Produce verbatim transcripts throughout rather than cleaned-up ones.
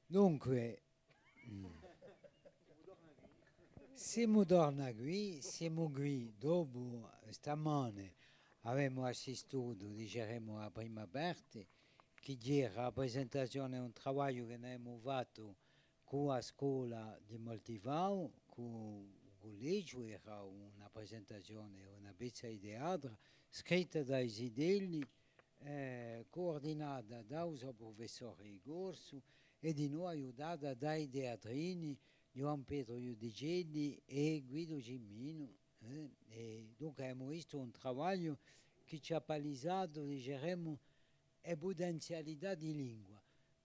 Dunque, mm, simu torna quì, simu quì, dopu stamane avemu assistutu, diceremu, à a prima parte, chì era a presentazione d'un travagliu chì n'avemu fattu cù a scola di Moltifau, cù u cullegiu, era una presentazione, una pezza di teatru, scritta da i zitelli, eh, cuurdinata da u so prufessore di corsu è dinò aiutata da i teatrini Ghjuvan Petru Ghjudicelli è Guidu Ciminu, eh, è dunque avemu vistu un travagliu chì ci hà palisatu, diceremu, e putenzialità di lingua,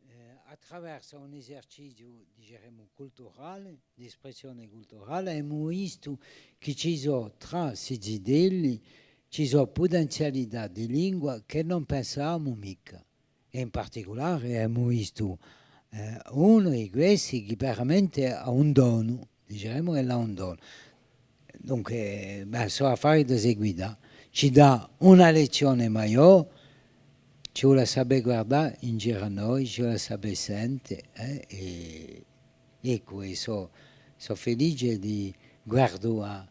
eh, attraversu un eserciziu, diceremu, culturale, d'espressione culturale, avemu vistu chì ci sò trà sti zitelli, ci sò putenzialità di lingua chì ùn pensavamu micca. È in particulare avemu vistu, eh, unu di questi chì veramente hà un donu, diceremu ch'ellu hà un donu. Dunque, bè, sò affari da seguità. Ci dà una lezzione maiò, ci vole à sapè guardà in giru à noi, ci vole à sapè sente, eh, è, eccu, è sò, sò felice di, guardu à,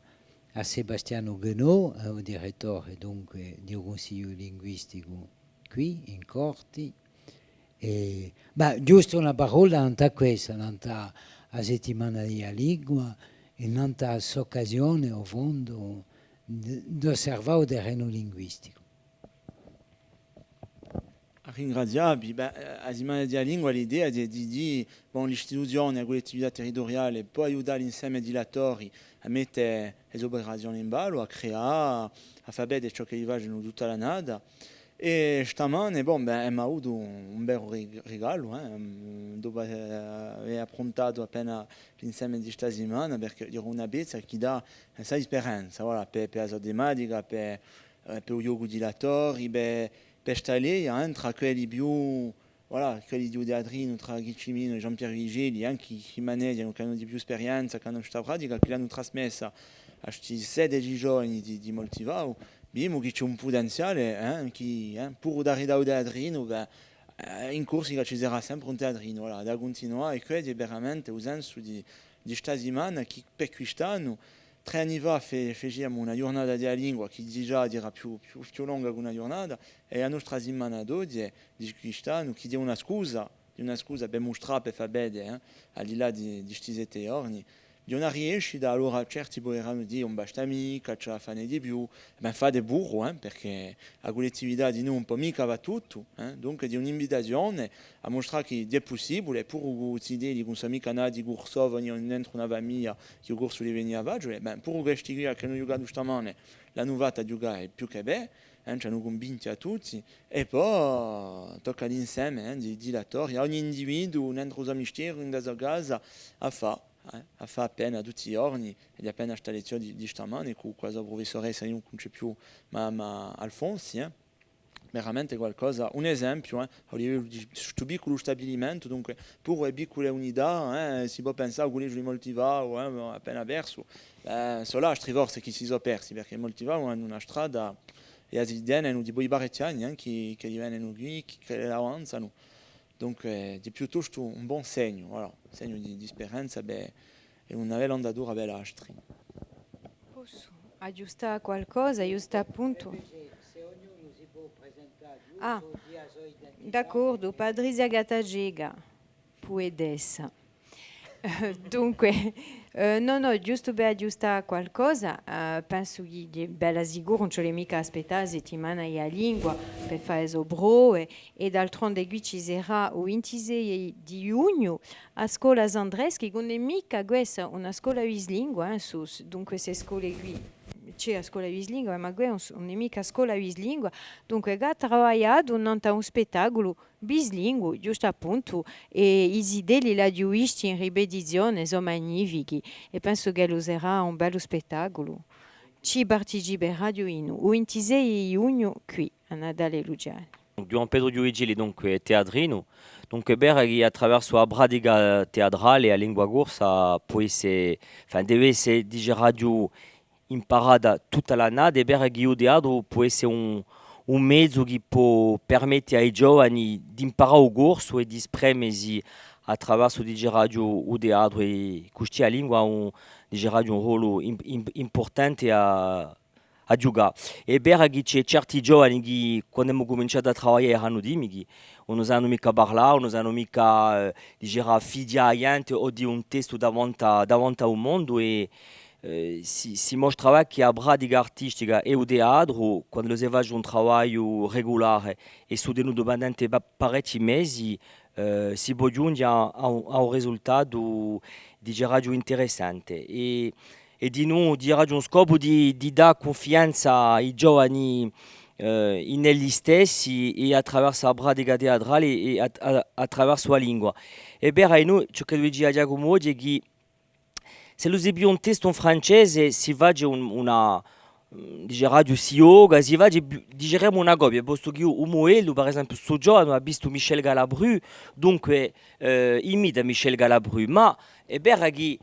à Sebastianu Guenot, eh, u direttore, dunque, di u Cunsigliu linguisticu quì, in Corti, È, ma ghjustu una parolla nant'à questa, nant'à a settimana di a lingua è nant'à st'occasione, à u fondu, d-, d'osservà u terrenu linguisticu. À ringrazià vi, bè, a Simana di a Lingua, l'idea hè di, di, bon, l'istituzione, a cullettività territuriale, pò aiutà l'inseme di l'attori à mette e so operazione in ballu, à creà, à fà vede ciò ch'elli facenu tutta l'annata. È stamane, bon, bè, emu avutu un, un bellu ri-, rigalu, eh, mm, dopu, eh, avè appruntatu appena l'inseme di sta simana, perchè era una pezza chì dà assai speranza, voilà, per, per a so tematica, per, eh, per u ghjocu di l'attori, per, per sta leia, eh, trà quelli più, voilà, quelli di u teatrinu, trà Guidu Ciminu è Jean-Pierre Ghjudicelli, eh, chì, chì maneghjanu, chì anu di più sperienza, chì anu sta pratica, chì l'anu trasmessa à sti sedeci giovani di, di Moltifau, vidimu chì ci hè un putenziale, eh, chì, eh, puru da ridà u teatrinu, bè, eh, in Corsica ci sarà sempre un teatrinu, voilà, da cuntinuà, è quessu hè veramente u sensu di, di sta simana chì per quist'annu, trè anni fà fe-, faciamu una ghjurnata di a lingua chì digià era più, più, più longa chè una ghjurnata, è a nostra simana d'oghje, di quist'annu, chì hè una scusa, hè una scusa per mustrà, per fà vede, eh, al di là di, di sti sette ghjorni, di una riescita, allora certi puderanu dì, ùn basta micca, ci hè da fà ne di più, ma fate puru, eh, perchè a cullettività dinù ùn pò micca fà tuttu, eh, dunque hè un'invitazione à mustrà chì hè pussibule, puru cù zitelli chì ùn sò micca nati cursofoni o indrentu una famiglia chì u corsu li venia faciule, bè, puru questi quì chì anu ghjucatu stamane, l'anu fatta ghjucà più chè bè, eh, ci anu cunvinti à tutti, è po tocca à l'inseme, eh, di, di l'attori, à ogni individuu, indrentu u so mistieru, in a so casa, à fà, eh, à fà appena tutti i ghjorni, è appena sta lezzione di, di stamane, cù, cù a so prufessoressa, eiu ùn ci hè più, ma, ma Alfonsi, eh. Veramente qualcosa, un esempiu, eh, à u livellu di stu picculu stabilimentu, dunque, puru e piccule unità, eh, si pò pensà à u cullegiu di Moltifau, eh, appena persu, eh, sò l'astri forse chì si sò persi, perchè Moltifau hè una strada, è a si tenenu dipoi parechji anni, eh, chì, chì li venenu quì, chì, chì l'avanzanu. Dunque, hè piuttostu un bon segnu, voilà, un segnu di, di speranza, bè, è una bella andatura per l'astri. Possu aghjustà qualcosa, ghjustu à puntu? Eh, bè, se, se ognunu si pò presentà, ah, ghjustu, dì a so identità. D'accordu, Patrizia Gattaceca, puetessa. Dunque, eh, nò, nò, ghjustu per aghjustà qualcosa, eh, pensu chì, chì, bella sicuru, ùn ci vole micca à aspettà a settimana di a lingua per fà e so prove, è d'altronde quì ci sarà u vintisei di ghjugnu a scola Sandreschi, chì ùn hè micca quessa una scola bislingua, eh, sò, s-, dunque ste scole quì, ci hè a scola bislingua, ma quì ùn s-, ùn hè micca scola bislingua, dunque chì hà travagliatu nant'à un spettaculu bislinguu, ghjustu à puntu, è i zitelli l'aghju visti in ripetizione, sò magnifichi, è pensu ch'ellu serà un bellu spettaculu. Ci participerà dinù, u vintisei di ghjugnu, quì, à Natale Luciani. Ghjuvan Petru Ghjudicelli, dunque, teatrinu. Dunque, hè vera chì attraversu a pratica teatrale a lingua corsa pò esse, enfin, deve esse, diceraghju, imparata tutta l'annata, hè vera chì u teatru pò esse un, un mezu chì pò permette à i giovani d'imparà u corsu è di spremesi attraversu, diceraghju, u teatru, è custì a lingua hà un, diceraghju, un rollu im-, im-, impurtante à, à ghjucà. Hè vera chì ci hè certi giovani chì, quand'emu cuminciatu à travaglià, eranu timidi, ùn sanu micca parlà, ùn sanu micca, eh, diceraghju, fidià à a ghjente o dì un testu davanti à, davanti à u mondu, è, eh, si, si mostrava chì a pratica artistica è u teatru, quand'ellu si face un travagliu regulare è sutenutu pendente pa-, parechji mesi, eh, si pò ghjunghje à, à un, à un risultatu, diceraghju, interessante. È, è dinù, diceraghju, un scopu di, di dà cunfidenza à i giovani, eh, in elli stessi è attraversu a pratica teatrale è at-, a-, attraversu a lingua. Hè vera, è noi, ciò ch'ellu dicia Ghjacumu oghje hè chì s'ellu si piglia un testu in francese, si face un, una, mm, diceraghju, si ghjoca, si face, diceremu, una copia, postu chì u, u mudellu, per esempiu, stu giovanu hà vistu Michel Galabru, dunque, eh, imita Michel Galabru, ma hè vera chì,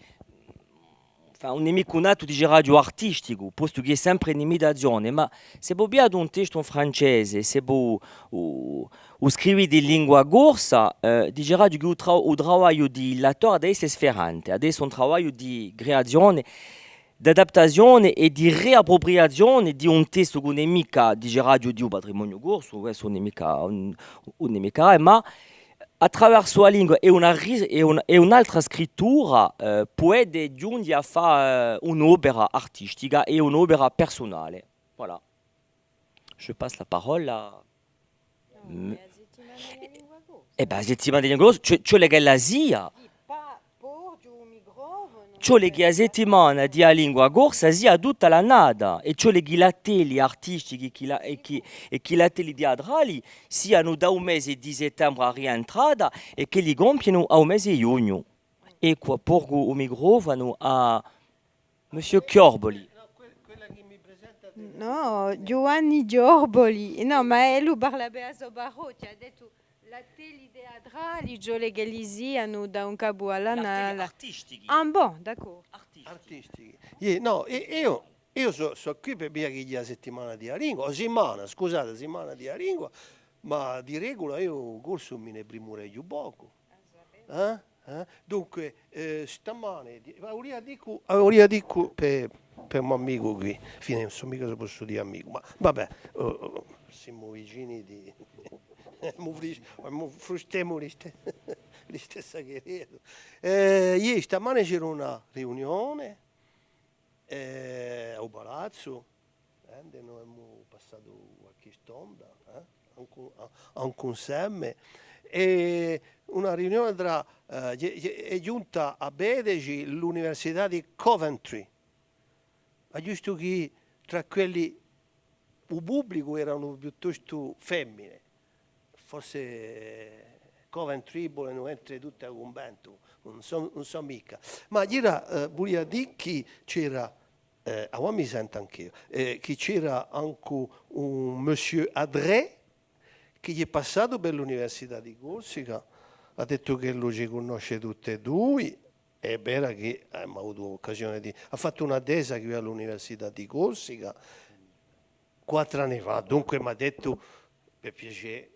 enfin, ùn hè micca un attu, diceraghju, artisticu, postu chì hè sempre un'imitazione, ma s'è vo pigliate un testu in francese, s'è vo u, u scrivite in lingua corsa, eh, diceraghju chì u tra-, u travagliu di l'attore hà da esse sferente, hà da esse un travagliu di creazione, d'adattazione è di riappropriazione di un testu chì ùn hè micca, diceraghju, di u patrimoniu corsu, questu ùn hè micca, ùn, ùn hè micca, ma attraversu a lingua è una ri-, è un, è un'altra scrittura, eh, pudete ghjunghje à fà, eh, un'opera artistica è un'opera persunale. Voilà. Je passe la parole à... Non, m-, mais la settimana di a lingua corsa. Eh ben, la settimana di a lingua corsa, ci, ci vole ch'ella sia. Sì, pà, porghju u microfonu. Ci vole chì a settimana di a lingua corsa sia tutta l'annata, è ci vole chì l'attelli artistichi, chì la, è chì, è chì l'attelli teatrali sianu da u mese di settembre à rientrata è ch'elli compienu à u mese di ghjugnu. Eccu, porgu u microfonu à Monsieur Chiorboli. Nò, Ghjuvanni Chiorboli. Nò, ma ellu parla per a so parochja, hà dettu l'attelli teatrali, ci vole ch'elli sianu da un capu à l'annu. L'attelli artistichi. Ah, bon, d'accordu. Artistichi. Iè, nò, è, eiu, eiu sò, sò quì per via chì hè a settimana di a lingua, o simana, scusate, simana di a lingua, ma di regula eiu u corsu mi ne primureghju pocu. Eh? Eh? Dunque, eh, stamane, di-, ma vulia dì, vulia dì per, per un amicu quì, infine, ùn sò micca s'o possu dì amicu, ma, vabbè, eh, simu vicini di, mu fri-, mu frustemu liste-, listessa cheriera. Eh, iè, stamane c'era una riunione, eh, à u Palazzu, eh, induv'è no emu passatu qualchì stonda, eh, ancu, a-, ancu inseme, è una riunione trà, eh, hè, hè, hè ghjunta à vedeci l'Università di Coventry. Hà ghjustu chì trà quelli, u publicu eranu piuttostu femine, forse Coventry volenu entre tutte à cunventu, ùn sò, ùn sò micca. Ma era, eh, vulia dì chì c'era, eh, avà mi sentu anch'eiu, eh, chì c'era ancu un monsieur Adré, chì hè passatu per l'Università di Corsica, hà dettu ch'ellu ci cunnosce tutti è dui, hè vera chì emu avutu occasione di, hà fattu una tesa quì à l'Università di Corsica, quattru anni fà, dunque m'hà dettu, per piacè,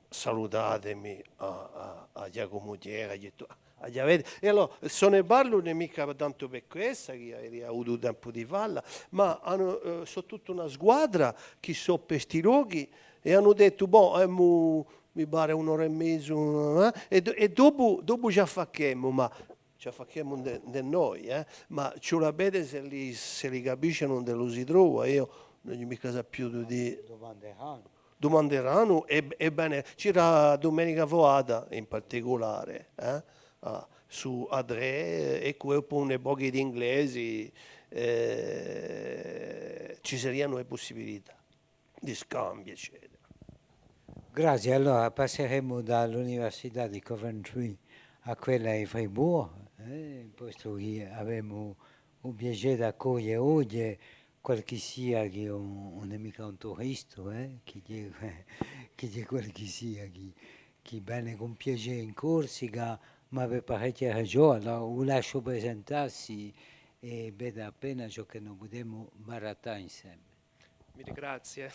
salutatemi à, à, à Ghjacumu Thiers, aghju dettu, ah, aghju da vede. È allora, s'o ne parlu, ùn hè micca tantu per quessa, chì averei avutu tempu di falla, ma anu, eh, sò tutta una squadra chì sò per sti lochi, è anu dettu, bon, emu, mi pare un'ora è mezu, eh, è do-, è dopu, dopu ci affacchemu, ma ci affacchemu ind'è, ind'è noi, eh, ma ci vole à vede s'elli, s'elli capiscenu induv'ellu si trova, eiu ùn aghju micca sapiutu dì. Dumanderanu. Dumanderanu, è, è bè, c'era Dumenica Foata in particulare, eh, ah, sù Adré, è quì po un pocu d'inglesi, eh, ci serianu e pussibilità di scambiu, eccetera. Grazie, allora passeremu da l'Università di Coventry à quella di Fribourg, eh, postu chì avemu u piacè d'accoglie oghje qualchissia chì ùn, ùn hè micca un turistu, eh, chì hè, chì hè qualchissia chì, chì vene cun piacè in Corsica, ma per parechje ragione, allora u lasciu presentassi è veda appena ciò chì no pudemu barattà inseme. Grazie.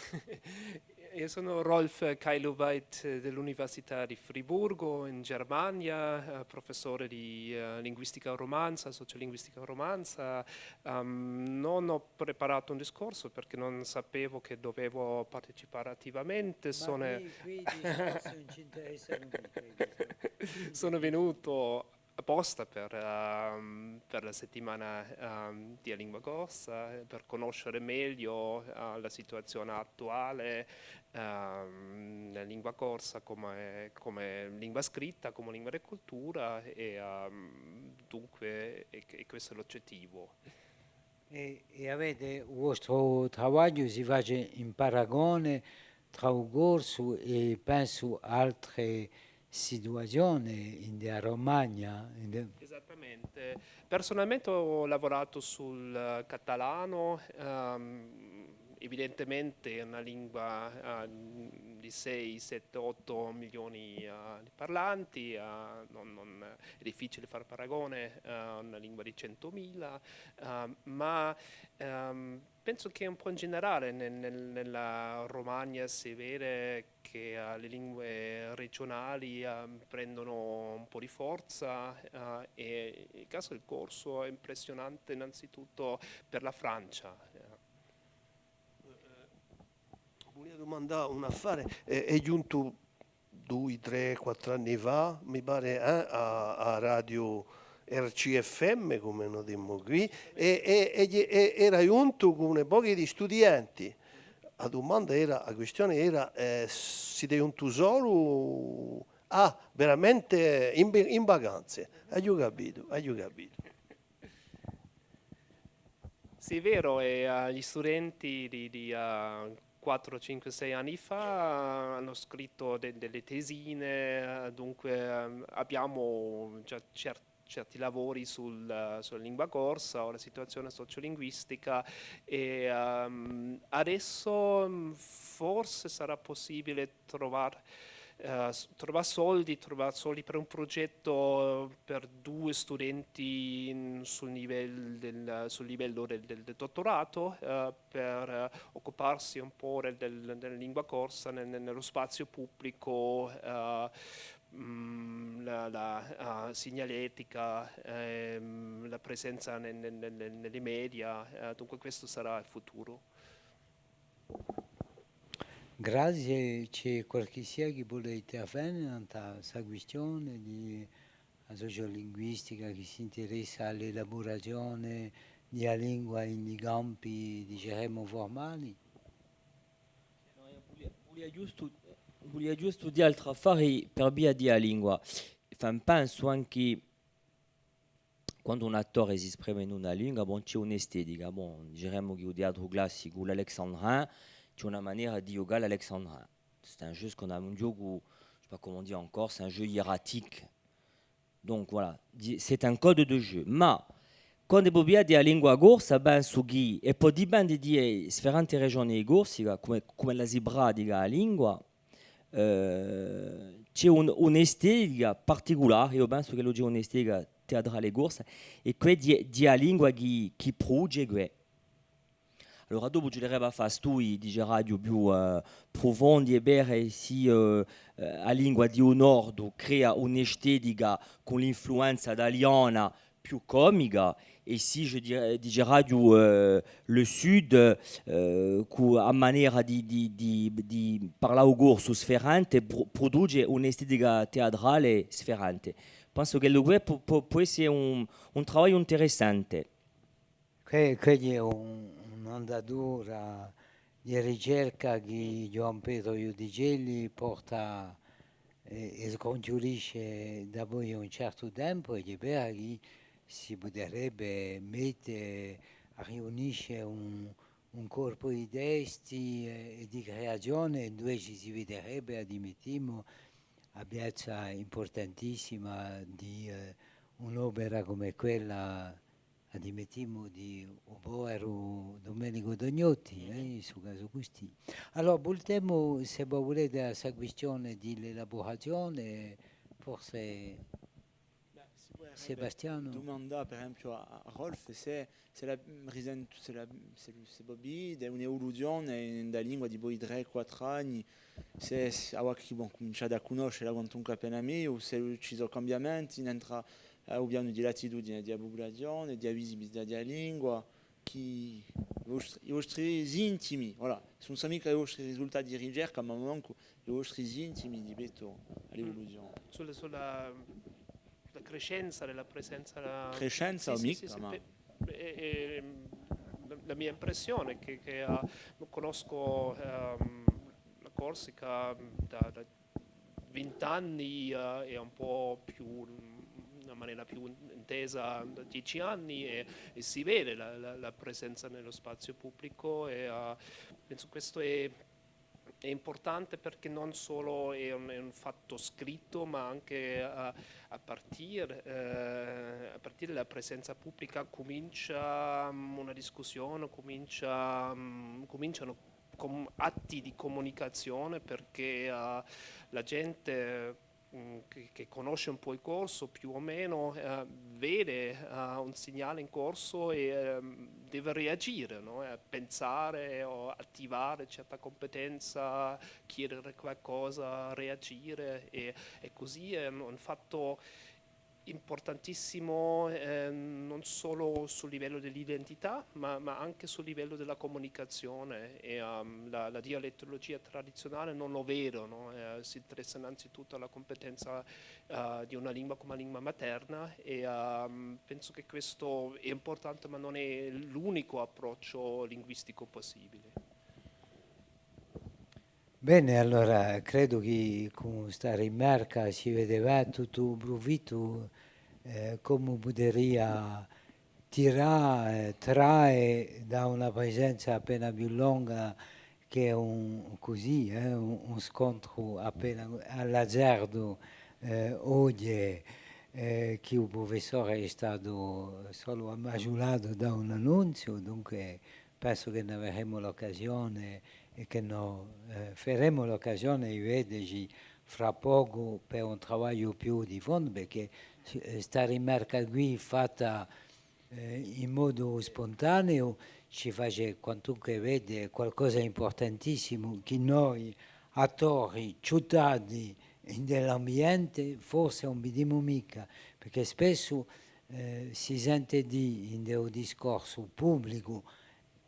Io sono Rolf Kailoweit dell'Università di Friburgo in Germania, eh, professore di, eh, linguistica romanza, sociolinguistica romanza. Ehm, non ho preparato un discorso perché non sapevo che dovevo partecipare attivamente. Ma sono qui, qui il discorso non ci interessa, non mi credi. Sono venuto apposta per, ehm, per la settimana, ehm, di a lingua corsa, eh, per conoscere meglio, eh, la situazione attuale, ehm, nella lingua corsa come, come lingua scritta, come lingua di cultura e, ehm, dunque, e, e questo è l'oggettivo. È, è avete, u vostru travagliu si face in paragone trà u corsu è pensu altre situazione in a Romagna, in de- Esattamente. Personalmente ho lavorato sul catalano, ehm, evidentemente è una lingua, eh, di sei, sette, otto milioni, eh, di parlanti, eh, non, non, è difficile far paragone, eh, a una lingua di centomila, eh, ma, ehm, penso che un po' in generale ne-, nel-, nella Romagna si vede che, eh, le lingue regionali, eh, prendono un po' di forza, eh, e il caso del corso è impressionante innanzitutto per la Francia. Eh, eh, vulia dumandà un affare, eh, hè ghjuntu dui, trè, quattru anni fà, mi pare, eh, à, à Radio R C F M, cum'è no dimu quì, è, è, è, è era ghjuntu cù un pocu di studienti. A dumanda era, a quistione era, eh, site ghjuntu solu? Ah, veramente in, in vacanze. Aghju capitu, aghju capitu. Sì, è vero, e, eh, gli studenti di, di, eh, quattro, cinque, sei anni fa hanno scritto de-, delle tesine, eh, dunque, ehm, abbiamo già cer-, certi lavori sul, sulla lingua corsa o la situazione sociolinguistica e, ehm, adesso, mm, forse sarà possibile trovar-, eh, s-, trovà soldi, trovà soldi per un progetto per due studenti in, sul nivel del, sul livello del, del, del dottorato, eh, per, eh, occuparsi un po' del, del, della lingua corsa nel, nel, nello spazio pubblico, eh, mm, la, la, eh, segnaletica, ehm, la presenza nel, nel, nel, nel, nelle media, eh, dunque questo sarà il futuro. Grazie. Ci hè qualchissia chì vole intervene in sta quistione di a sociolinguistica chì s'interessa à l'elaburazione di a lingua in i campi, diceremu, formali? Nò, eiu vulia, vulia ghjustu, vulia ghjustu dì altri affari per via di a lingua. Enfin, pensu ancu quandu un attore s'esprime in una lingua, bon, ci hè un'estetica, bon, diceremu chì u teatru classicu, l'alexandrin, ci hè una manera di ghjucà l'alexandrin. C'est un jeu, ce qu'on a, un ghjocu, je sais pas comment on dit en corse, un jeu hiératique. Donc voilà, di-, c'est un code de jeu. Ma, quandu vo pigliate a lingua corsa, pensu chì, è pò dipende di, eh, sferente regioni di Corsica, cum'è, cum'è ella si pratica a lingua, eh, ci hè un, un'estetica particulare, eiu pensu chì ci hè un'estetica teatrale corsa, è quì hè di, di a lingua chì, chì pruduce què. Allora, dopu ci vulerebbe à fà studii, diceraghju, più, eh, prufondi è vede sì, eh, eh, a lingua di u nordu crea un'estetica cù l'influenza taliana più comica, è sì, je dirais, diceraghju, eh, le sud, eh, cù a manera di, di, di, di parlà u corsu sferente, pru-, pruduce un'estetica teatrale sferente. Pensu chì quellu pò, pò, pò esse un, un travagliu interessante. Que-, quella hè un, un'andatura di ricerca chì Ghjuvan Petru Iudicelli porta è, è scongiurisce dapoi un certu tempu, è hè vera chì si puderebbe mette à riunisce un, un corpu di testi è, è di creazione, induve ci si viderebbe, ammettimu, a piazza impurtantissima di, eh, un'opera cum'è quella, ammettimu, di u poveru Dumenicu Tognotti, eh, in stu casu custì. Allora, vultemu, s'è vo vulete, à sta quistione di l'elaburazione, forse. Bè, si pò Sebastianu. Dumandà, per esempiu, à, à Rolf, s'è, s'è la, mm, risent-, s'è la, s'è, s'è vo vidite un'evoluzione in a lingua dipoi trè, quattru anni, s'è, s'è, avà chì vo cuminciate à cunnoscela quantunque appena megliu, s'è ci sò cambiamenti, nentru, eh, u pianu di l'attitudine di a pupulazione, di a visibilità di a lingua, chì, i vostri, i vostri sintimi, voilà, ùn sò micca i vostri risultati di ricerca, ma mancu i vostri sintimi di pettu à l'evoluzione. Sulla, sulla, la crescenza della presenza, la... Crescenza o micca, ma... È, è, la, la mia impressione è che, che, eh, conosco, ehm, la Corsica da, da vent'anni, eh, è un po' più, in una maniera più intesa, da dieci anni, e, e si vede la, la, la presenza nello spazio pubblico e, eh, penso questo è, è importante perché non solo è un, è un fatto scritto, ma anche a, a partire, eh, a partire dalla presenza pubblica comincia, mm, una discussione, comincia, mm, cominciano com-, atti di comunicazione perché, eh, la gente, mm, che, che conosce un po' il corso, più o meno, eh, vede, eh, un segnale in corso e, ehm, deve reagire, no? Eh, pensare o attivare certa competenza, chiedere qualcosa, reagire e, e così è un, un fatto importantissimo, eh, non solo sul livello dell'identità, ma, ma anche sul livello della comunicazione. E, ehm, la, la dialettologia tradizionale non lo vedono, eh, si interessa innanzitutto alla competenza, eh, di una lingua come lingua materna e, ehm, penso che questo è importante, ma non è l'unico approccio linguistico possibile. Bè, allora, credu chì cù sta rimarca si vedeva tuttu u prufittu, eh, comu puderia tirà, eh, trae da una presenza appena più longa chè un, cusì, eh, un, un scontru appena à l'azardu, eh, oghje, eh, chì u prufessore hè statu solu ammaghjulatu da un annunziu, dunque pensu chì n'averemu l'occasione è chì no, eh, feremu l'occasione di vedeci fra pocu per un travagliu più di fondu, perchè, eh, sta rimarca quì fatta, eh, in modu spuntaneu ci face quantunque vede qualcosa d'importantissimu, chì noi, attori, ciutadini in l'ambiente, forse ùn vidimu micca, perchè spessu, eh, si sente dì in u discorsu publicu,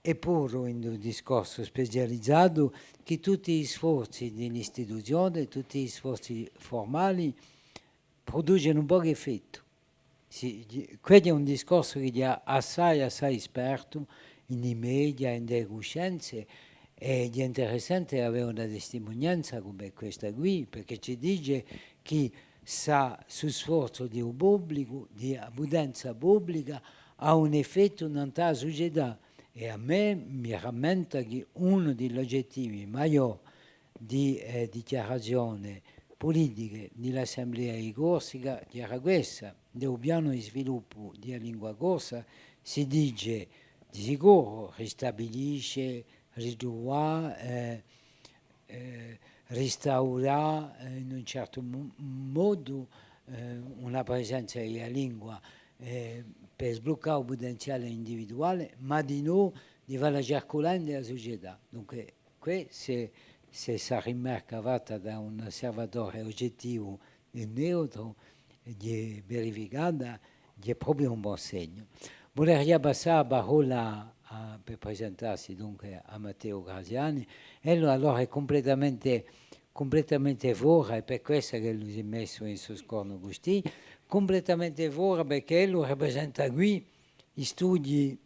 è puru in u discorsu specializatu, chì tutti i sforzi di l'istituzione, tutti i sforzi furmali, pruducenu pocu effettu. Sì, quessu hè un discorsu chì hè assai, assai spartu in i media, in e cuscenze, è hè interessante avè una testimunianza cum'è questa quì, perchè ci dice chì sta, stu sforzu di u publicu, di a putenza publica, hà un effettu nant'à a sucetà. È à mè mi rammenta chì unu di l'ogettivi maiò di, eh, dichjarazione pulitiche di l'Assemblea di Corsica era questa, in u pianu di sviluppu di a lingua corsa si dice, di sicuru, ristabilisce, ritruvà, eh, eh, ristaurà, eh, in un certu mo-, modu, eh, una presenza di a lingua, eh, per sbluccà u putenziale individuale, ma dinò di falla circulà in a sucetà. Dunque, què, s'è, s'è sta rimarca fatta da un osservatore ogettivu è neutru, hè verificata, hè propiu un bon segnu. Vuleria passà a parolla à, per presentassi dunque à Matteu Graziani. Ellu allora hè cumpletamente, cumpletamente fora, hè per quessa ch'ellu s'hè messu in stu scornu custì, cumpletamente fora, perchè ellu raprisenta quì i studii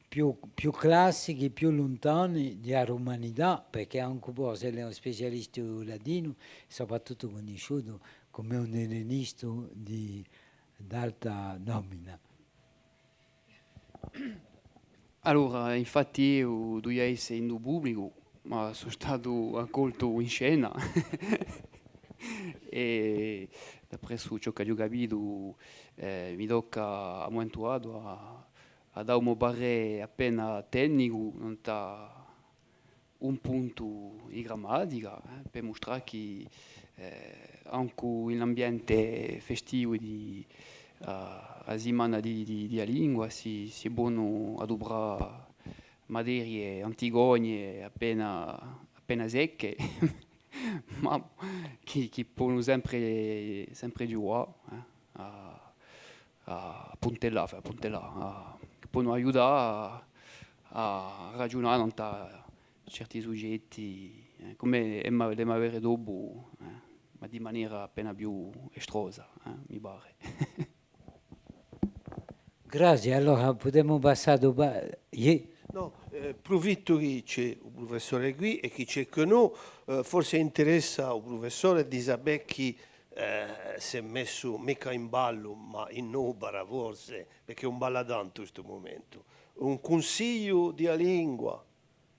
più, più classichi, più luntani di a rumanità, perchè ancu Borsellino hè un specialistu di u latinu, soprattuttu cunnisciutu cum'è un ellenistu di, d'alta nomina. Allora, infatti eiu duvia esse in u publicu, ma sò statu accoltu in scena. È, d'appressu ciò ch'aghju capitu, eh, mi tocca à un mumentu datu à, à dà u mo parè appena tecnicu, nant'à un puntu di grammatica, eh, per mustrà chì, eh, ancu in l'ambiente festivu di, A, a simana di, di, di a lingua si, si ponu aduprà materie anticogne appena, appena secche, ma chì, chì ponu sempre, sempre ghjuvà, eh, à, à puntellà, enfin, à puntellà, à, chì ponu aiutà à, à ragiunà nant'à certi sugetti, eh, cum'è l'emu, l'emu à vede dopu, eh, ma di manera appena più estrosa, eh, mi pare. Grazie, allora pudemu passà dopu, iè. Nò, eh, prufittu chì ci hè u prufessore quì è chì ci hè cù noi, eh, forse interessa à u prufessore di sapè chì, eh, s'hè messu micca in ballu, ma in opera forse, perchè ùn balla tantu in stu mumentu, un cunsigliu di a lingua,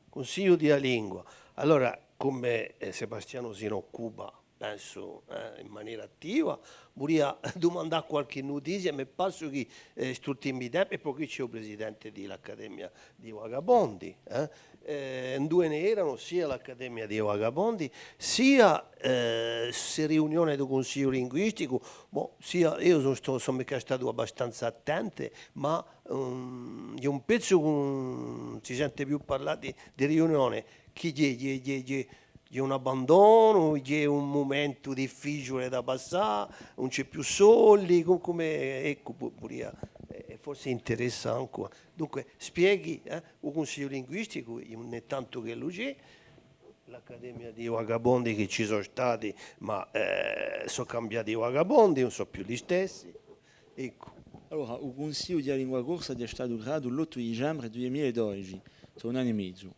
cunsigliu di a lingua. Allora, cum'è, eh, Sebastianu si n'occupa, pensu, eh, in manera attiva, vulia dumandà qualchì nutizia, m'hè parsu chì, eh, st'ultimi tempi, è po quì ci hè u presidente di l'Accademia di i Vagabondi, eh, eh, induve ne eranu sia l'Accademia di i Vagabondi, sia, eh, ste riunione di u Cunsigliu Linguisticu, bò, sia, eiu sò, sò micca statu abbastanza attente, ma, ehm, hè un pezzu chì ùn si sente più parlà di, di riunione, chì hè, hè, hè, hè, hè un abbandonu, hè un mumentu difficiule da passà, ùn ci hè più soldi, cu-, cum'è, eccu, pu-, pudia, eh, forse interessa ancu. Dunque, spieghi, eh, u Cunsigliu Linguisticu, ùn hè tantu ch'ellu ci hè, l'Accademia di i Vagabondi chì ci sò stati, ma, eh, sò cambiati i vagabondi, ùn sò più listessi. Eccu. Allora, u Cunsigliu di a Lingua Corsa hè statu creatu l'ottu di dicembre dui mila è dodeci, sò un annu è mezu.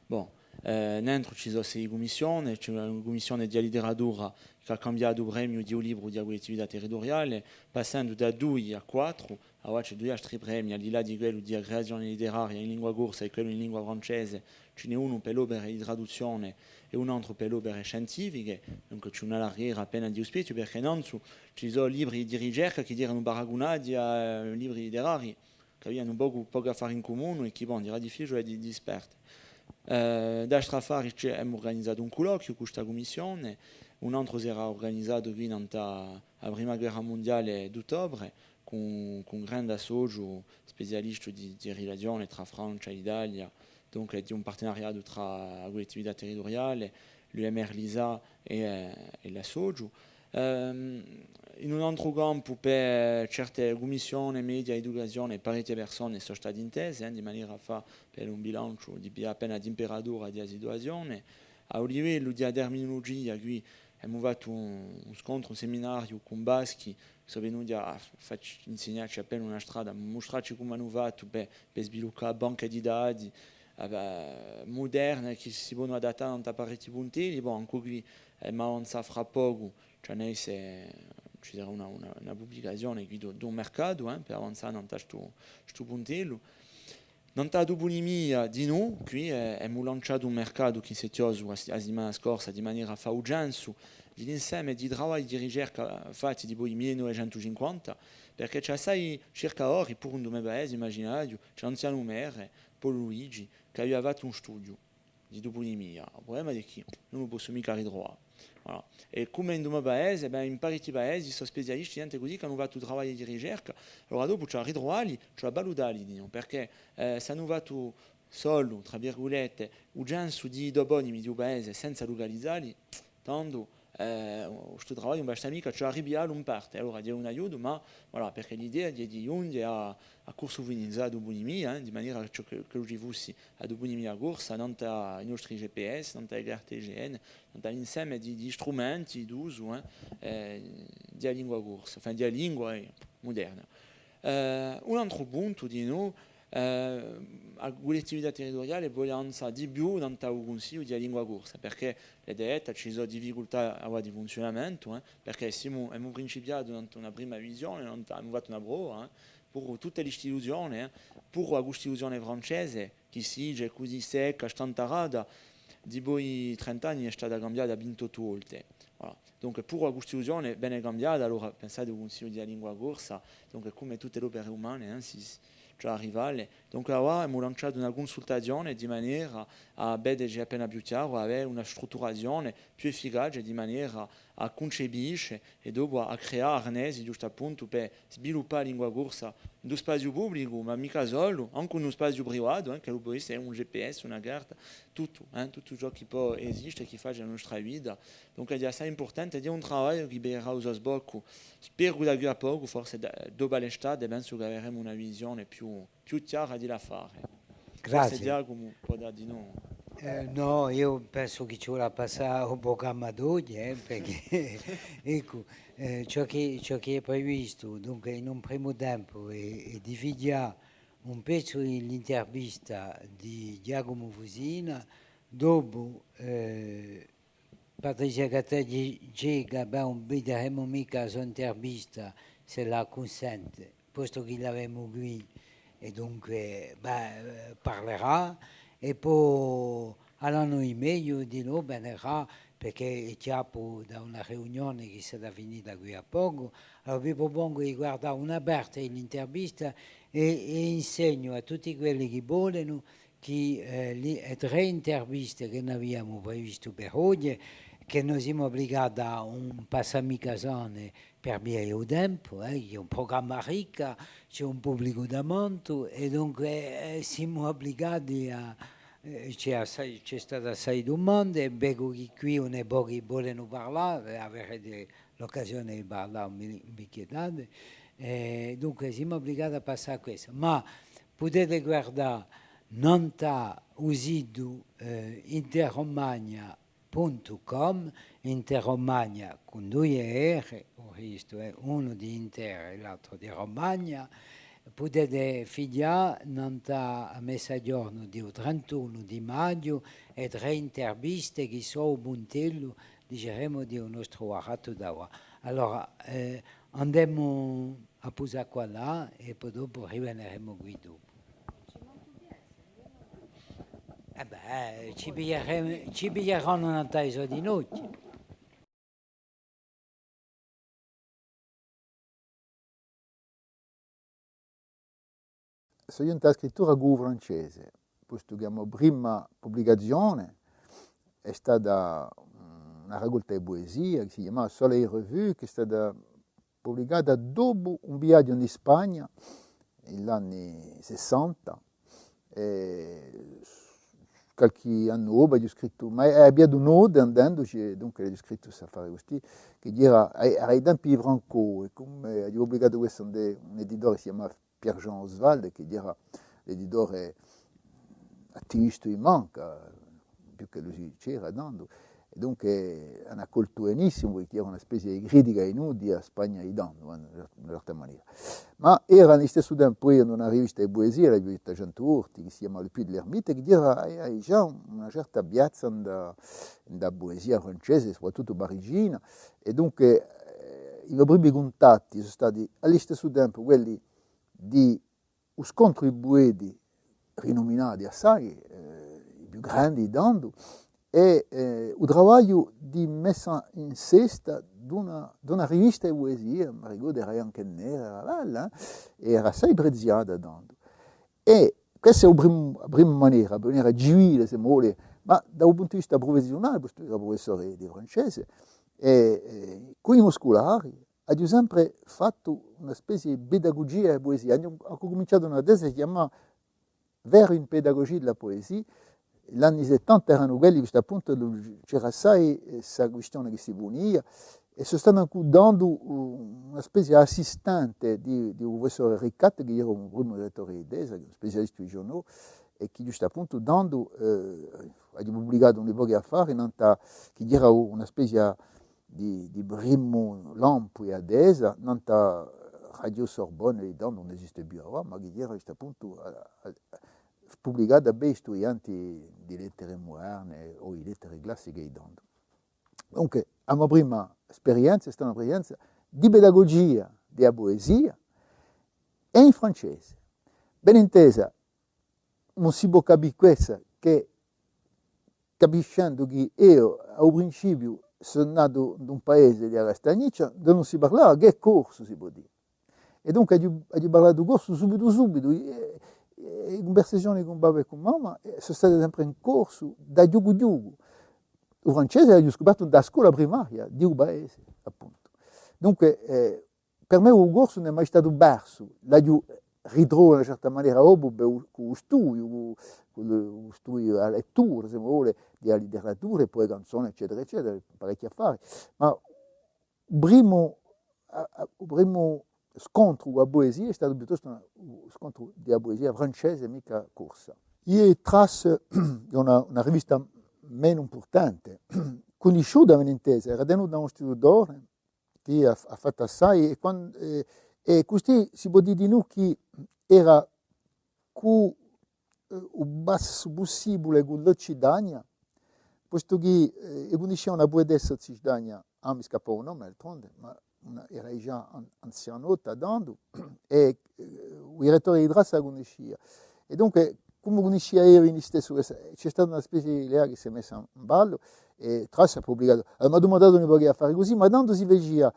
Bon, eh, nentru ci sò sei cummissione, ci hè una cummissione di a literatura chì hà cambiatu u premiu di u libru di a cullettività territuriale, passendu da dui à quattru, avà ci hè dui altri premii, al di là di quellu di a creazione literaria in lingua corsa è quellu in lingua francese, ci n'hè unu per l'opere di traduzzione è un antru per l'opere scientifiche, dunque ci hè una larghera appena di u spechju, perchè nanzu ci sò libri di ricerca chì eranu paragunati à, eh, libri literarii, chì avianu pocu, pocu à fà in cumunu è chì, bon, era difficiule di, di sparte. Eh, d'altri affari, ci hè, emu urganizatu un culloquiu cù sta cummissione, un antru s'era urganizatu quì nant'à a prima guerra mundiale d'uttobre, cù, cù un grande associu specialistu di, di rilazione trà Francia è Italia, dunque hè un partenariatu trà a cullettività territuriale, l'U M R LISA è, eh, è l'associu. Ehm, in un antru campu, per certe cummissione, media, educazione, parechje persone sò state intese, eh, di manera à fà per un bilanciu di piglià appena a timperatura di a situazione. À u livellu di a terminulugia, quì emu fattu un, un scontru, un seminariu cù Baschi, sò venuti à, à facci, insignacci appena una strada, mustracci cumu anu fattu per, per sviluppà banche di dati, eh, muderne chì si ponu adattà à parechji puntelli. Bon, ancu quì, eh, emu avanzà fra pocu, ci hè, ci sarà una, una, una publicazione quì d'un, d'un mercatu, eh, per avanzà nant'à stu, stu puntellu. Nant'à a tupunimia dinù, quì, eh, emu lanciatu un mercatu chì s'hè chjosu a, a simana scorsa, di manera à fà u censu di l'inseme di travagli di ricerca fatti dipoi mille novecentu cinquanta, perchè ci hè assai circadori, puru in u me paese, imaginate, ci hè l'anzianu merre, Paulu Luigi, chì avia fattu un studiu di tupunimia. U prublema hè chì ùn u possu micca ritruvà. Voilà. È cum'è in u me paese, bè, in parechji paesi sò specialisti, ghjente cusì, chì anu fattu travagli di ricerca, allora dopu ci hè à ritruvalli, ci hè à valutalli, dicu, perchè, eh, s'anu fattu solu, trà virgulette, u censu di i tupunimi di u paese senza lucalizalli, tandu, eh, stu travagliu ùn basta micca, ci hè à ripigliallu in parte, allora hè un aiutu, ma, voilà, perchè l'idea hè di ghjunghje à, à cursufininzà a tupunimia, eh, di manera chì, chì, chì ci fussi a tupunimia corsa, nant'à i nostri G P S, nant'à e carte I G N, nant'à l'inseme di, di strumenti d'usu, eh, eh, di a lingua corsa, enfin, di a lingua, eh, muderna. Eh, un antru puntu, dinù, eh, a cullettività territuriale vole avanzà di più nant'à u cunsigliu di a lingua corsa, perchè l'hè detta, ci sò difficultà avà di funziunamentu, eh, perchè simu, emu principiatu nant'à una prima visione, nant'à, emu fattu una prova, eh, puru tutte l'istituzione, eh, puru a Custituzione francese, chì si dice cusì secca, stantarata, dipoi trent'anni hè stata cambiata vintottu volte. Voilà. Dunque, puru a Custituzione vene cambiata, allora pensate u Cunsigliu di a lingua corsa, dunque, cum'è tutte l'opere umane, eh, si, ci hè à arrivà. Dunque, avà emu lanciatu una cunsultazione di manera à vede ci hè appena più chjaru, à avè una strutturazione più efficace, di manera à cuncepisce è dopu à, à creà arnesi, ghjustu appuntu, per sviluppà a lingua corsa in u spaziu publicu, ma micca solu, ancu in u spaziu privatu, eh, ch'ellu pò esse un G P S, una carta, tuttu, eh, tuttu ciò chì pò esiste, chì face a nostra vita. Dunque, hè assai impurtante, hè un travagliu chì viderà u so sboccu, speru da quì à pocu, forse da, dopu à l'estate, pensu chì averemu una visione più, più chjara di l'affare. Forse Ghjacumu pò dà di noi. Eh, nò, eiu pensu chì ci vole à passà à u prugramma d'oghje, eh, perchè, eccu, eh, ciò chì, ciò chì hè previstu, dunque, in un primu tempu, hè, hè di fighjà un pezzu di l'intervista di Ghjacumu Fusina, dopu, eh, Patrizia Gattaceca, bè, ùn videremu micca a so intervista, s'ella cunsente, postu chì l'avemu quì, è dunque, bè, eh, parlerà, è po Alanu Di Meglio dinò venerà, perchè hè chjappu da una riunione chì hè stata finita quì à pocu. Allora vi prupongu di guardà una parte di l'intervista è, è insegnu à tutti quelli chì volenu chì, eh, li, e trè interviste chì no aviamu previstu per oghje, chì no simu ubligati à ùn passà micca sane per via di u tempu, eh, hè un prugramma riccu, ci hè un publicu tamantu, è dunque, eh, simu ubligati à, eh, ci hè assai, ci hè statu assai dumande, è vecu chì quì uni pochi volenu parlà, eh, averete l'occasione di parlà, ùn vi, ùn vi inchietate. Eh, dunque, simu ubligati à passà à quessa. Ma pudete guardà nant'à u situ, eh, interromania puntu com, Interromania cù duie R, u restu hè unu di Inter è l'altru di Romagna. Pudete fighjà nant'à Mezzogiorno di u trentunu di maghju e trè interviste chì sò u puntellu, diceremu, di u nostru barattu d'avà. Allora, eh, andemu à pusà quallà è po dopu riveneremu quì dopu. Eh bè, ci piglieremu, ci piglieranu nant'à i so ghjinochji. Sò ghjuntu à a scrittura cù u francese, postu chì a mo prima publicazione hè stata una racolta di puesia chì si chjamava Soleil Revue, chì hè stata publicata dopu un viaghju in Spagna, in l'anni sessanta, è qualchì annu dopu aghju scrittu, ma aviu pigliatu note andenduci, è dunque aghju scrittu st'affare custì, chì era à, à i tempi di Franco, è cum'è aghju publicatu questu ind'è un editore chì si chjama Pierre-Jean Oswald, chì era l'editore attivistu di manca, più ch'ellu si c'era tandu, è dunque anu accoltu benissimu, perchè era una spezia di critica inutile à a Spagna di tandu, eh, in una certa manera. Ma era à listessu tempu, eiu, in una rivista di puesia, l'aghju detta centu volte, chì si chjama Le Puits de l'Ermite, chì era, eh, eh, digià una certa piazza in a, in a puesia francese, soprattuttu parigina, è dunque, eh, i mo primi cuntatti sò stati à listessu tempu quelli di u scontru di pueti rinuminati assai, eh, i più grandi tandu, è, eh, u travagliu di messa in sesta d'una, d'una rivista di puesia, m'arricordu era bianca è nera, era bella, eh, è era assai preziata tandu. È questa hè u prim-, a prima manera, a manera civile, s'è vole, ma da un puntu di vista prufessiunale, postu ch'era prufessore di francese, è, è cù i mo sculari, aghju sempre fattu una spezia di pedagugia di a puesia. Aghju, aghju cuminciatu una tesi chjamata Vers une pédagogie de la poésie. L'anni settanta eranu quelli, ghjustu appuntu, induve c'era assai, eh, sta quistione chì si punia, è sò statu ancu tandu, uh, una spezia d'assistente di, di u prufessore Riccat, chì era u primu direttore di tesa, chì hè un specialistu di Giono, è chì ghjustu appuntu tandu, eh, aghju publicatu un pocu d'affari, nant'à, chì era una spezia di, di primu lampu di a tesa, nant'à Radio Sorbonne, è tandu ùn esiste più avà, ma chì era ghjustu appuntu, a, a, publicata per i studianti di lettere muderne o di lettere classiche di tandu. Dunque, a mo prima sperienza hè stata una sperienza di pedagugia di a puesia è in francese. Ben intesa, ùn si pò capì quessa chè capiscendu chì eiu, à u principiu, sò natu in un paese di a Castagniccia, induve ùn si parlava chè corsu, si pò dì. È dunque aghju, aghju parlatu corsu subitu, subitu. È, è e cunversazioni cun babbu è cun mamma, eh, sò state sempre in corsu, da chjucu chjucu. U francese l'aghju scupertu in a scola primaria, di u paese, appuntu. Dunque, eh, per mè u corsu ùn hè mai statu persu, l'aghju ritrovu in una certa manera dopu, bè, cù, cù u studiu, cù, cù u studiu di a lettura, s'omu vole, di a litteratura, è po e canzone, eccetera, eccetera, parechji affari. Ma u primu, a, a, u primu scontru cù a puesia hè statu piuttostu una, u scontru di a puesia francese, micca corsa. Iè, Trace hè una, una rivista menu impurtante, cunnisciuta, ben intesa, era tenuta da un istitutore, chì hà, hà fattu assai, è quan-, è, è custì si pò dì dinù chì era cù, eh, u passu pussibule cù l'Occitania, postu chì, eh, eiu cunniscia una puetessa occitana, ah, mi scappa u nome, d'altronde, ma una, era digià an-, anzianotta tandu, è, eh, u direttore di Trace a cunniscia. È dunque, cum'è cunniscia eiu in listessu, ci hè stata una spezia di leà chì s'hè messa in ballu, è Trace hà publicatu, eh, m'hà dumandatu un pocu d'affari cusì, ma tandu si facia,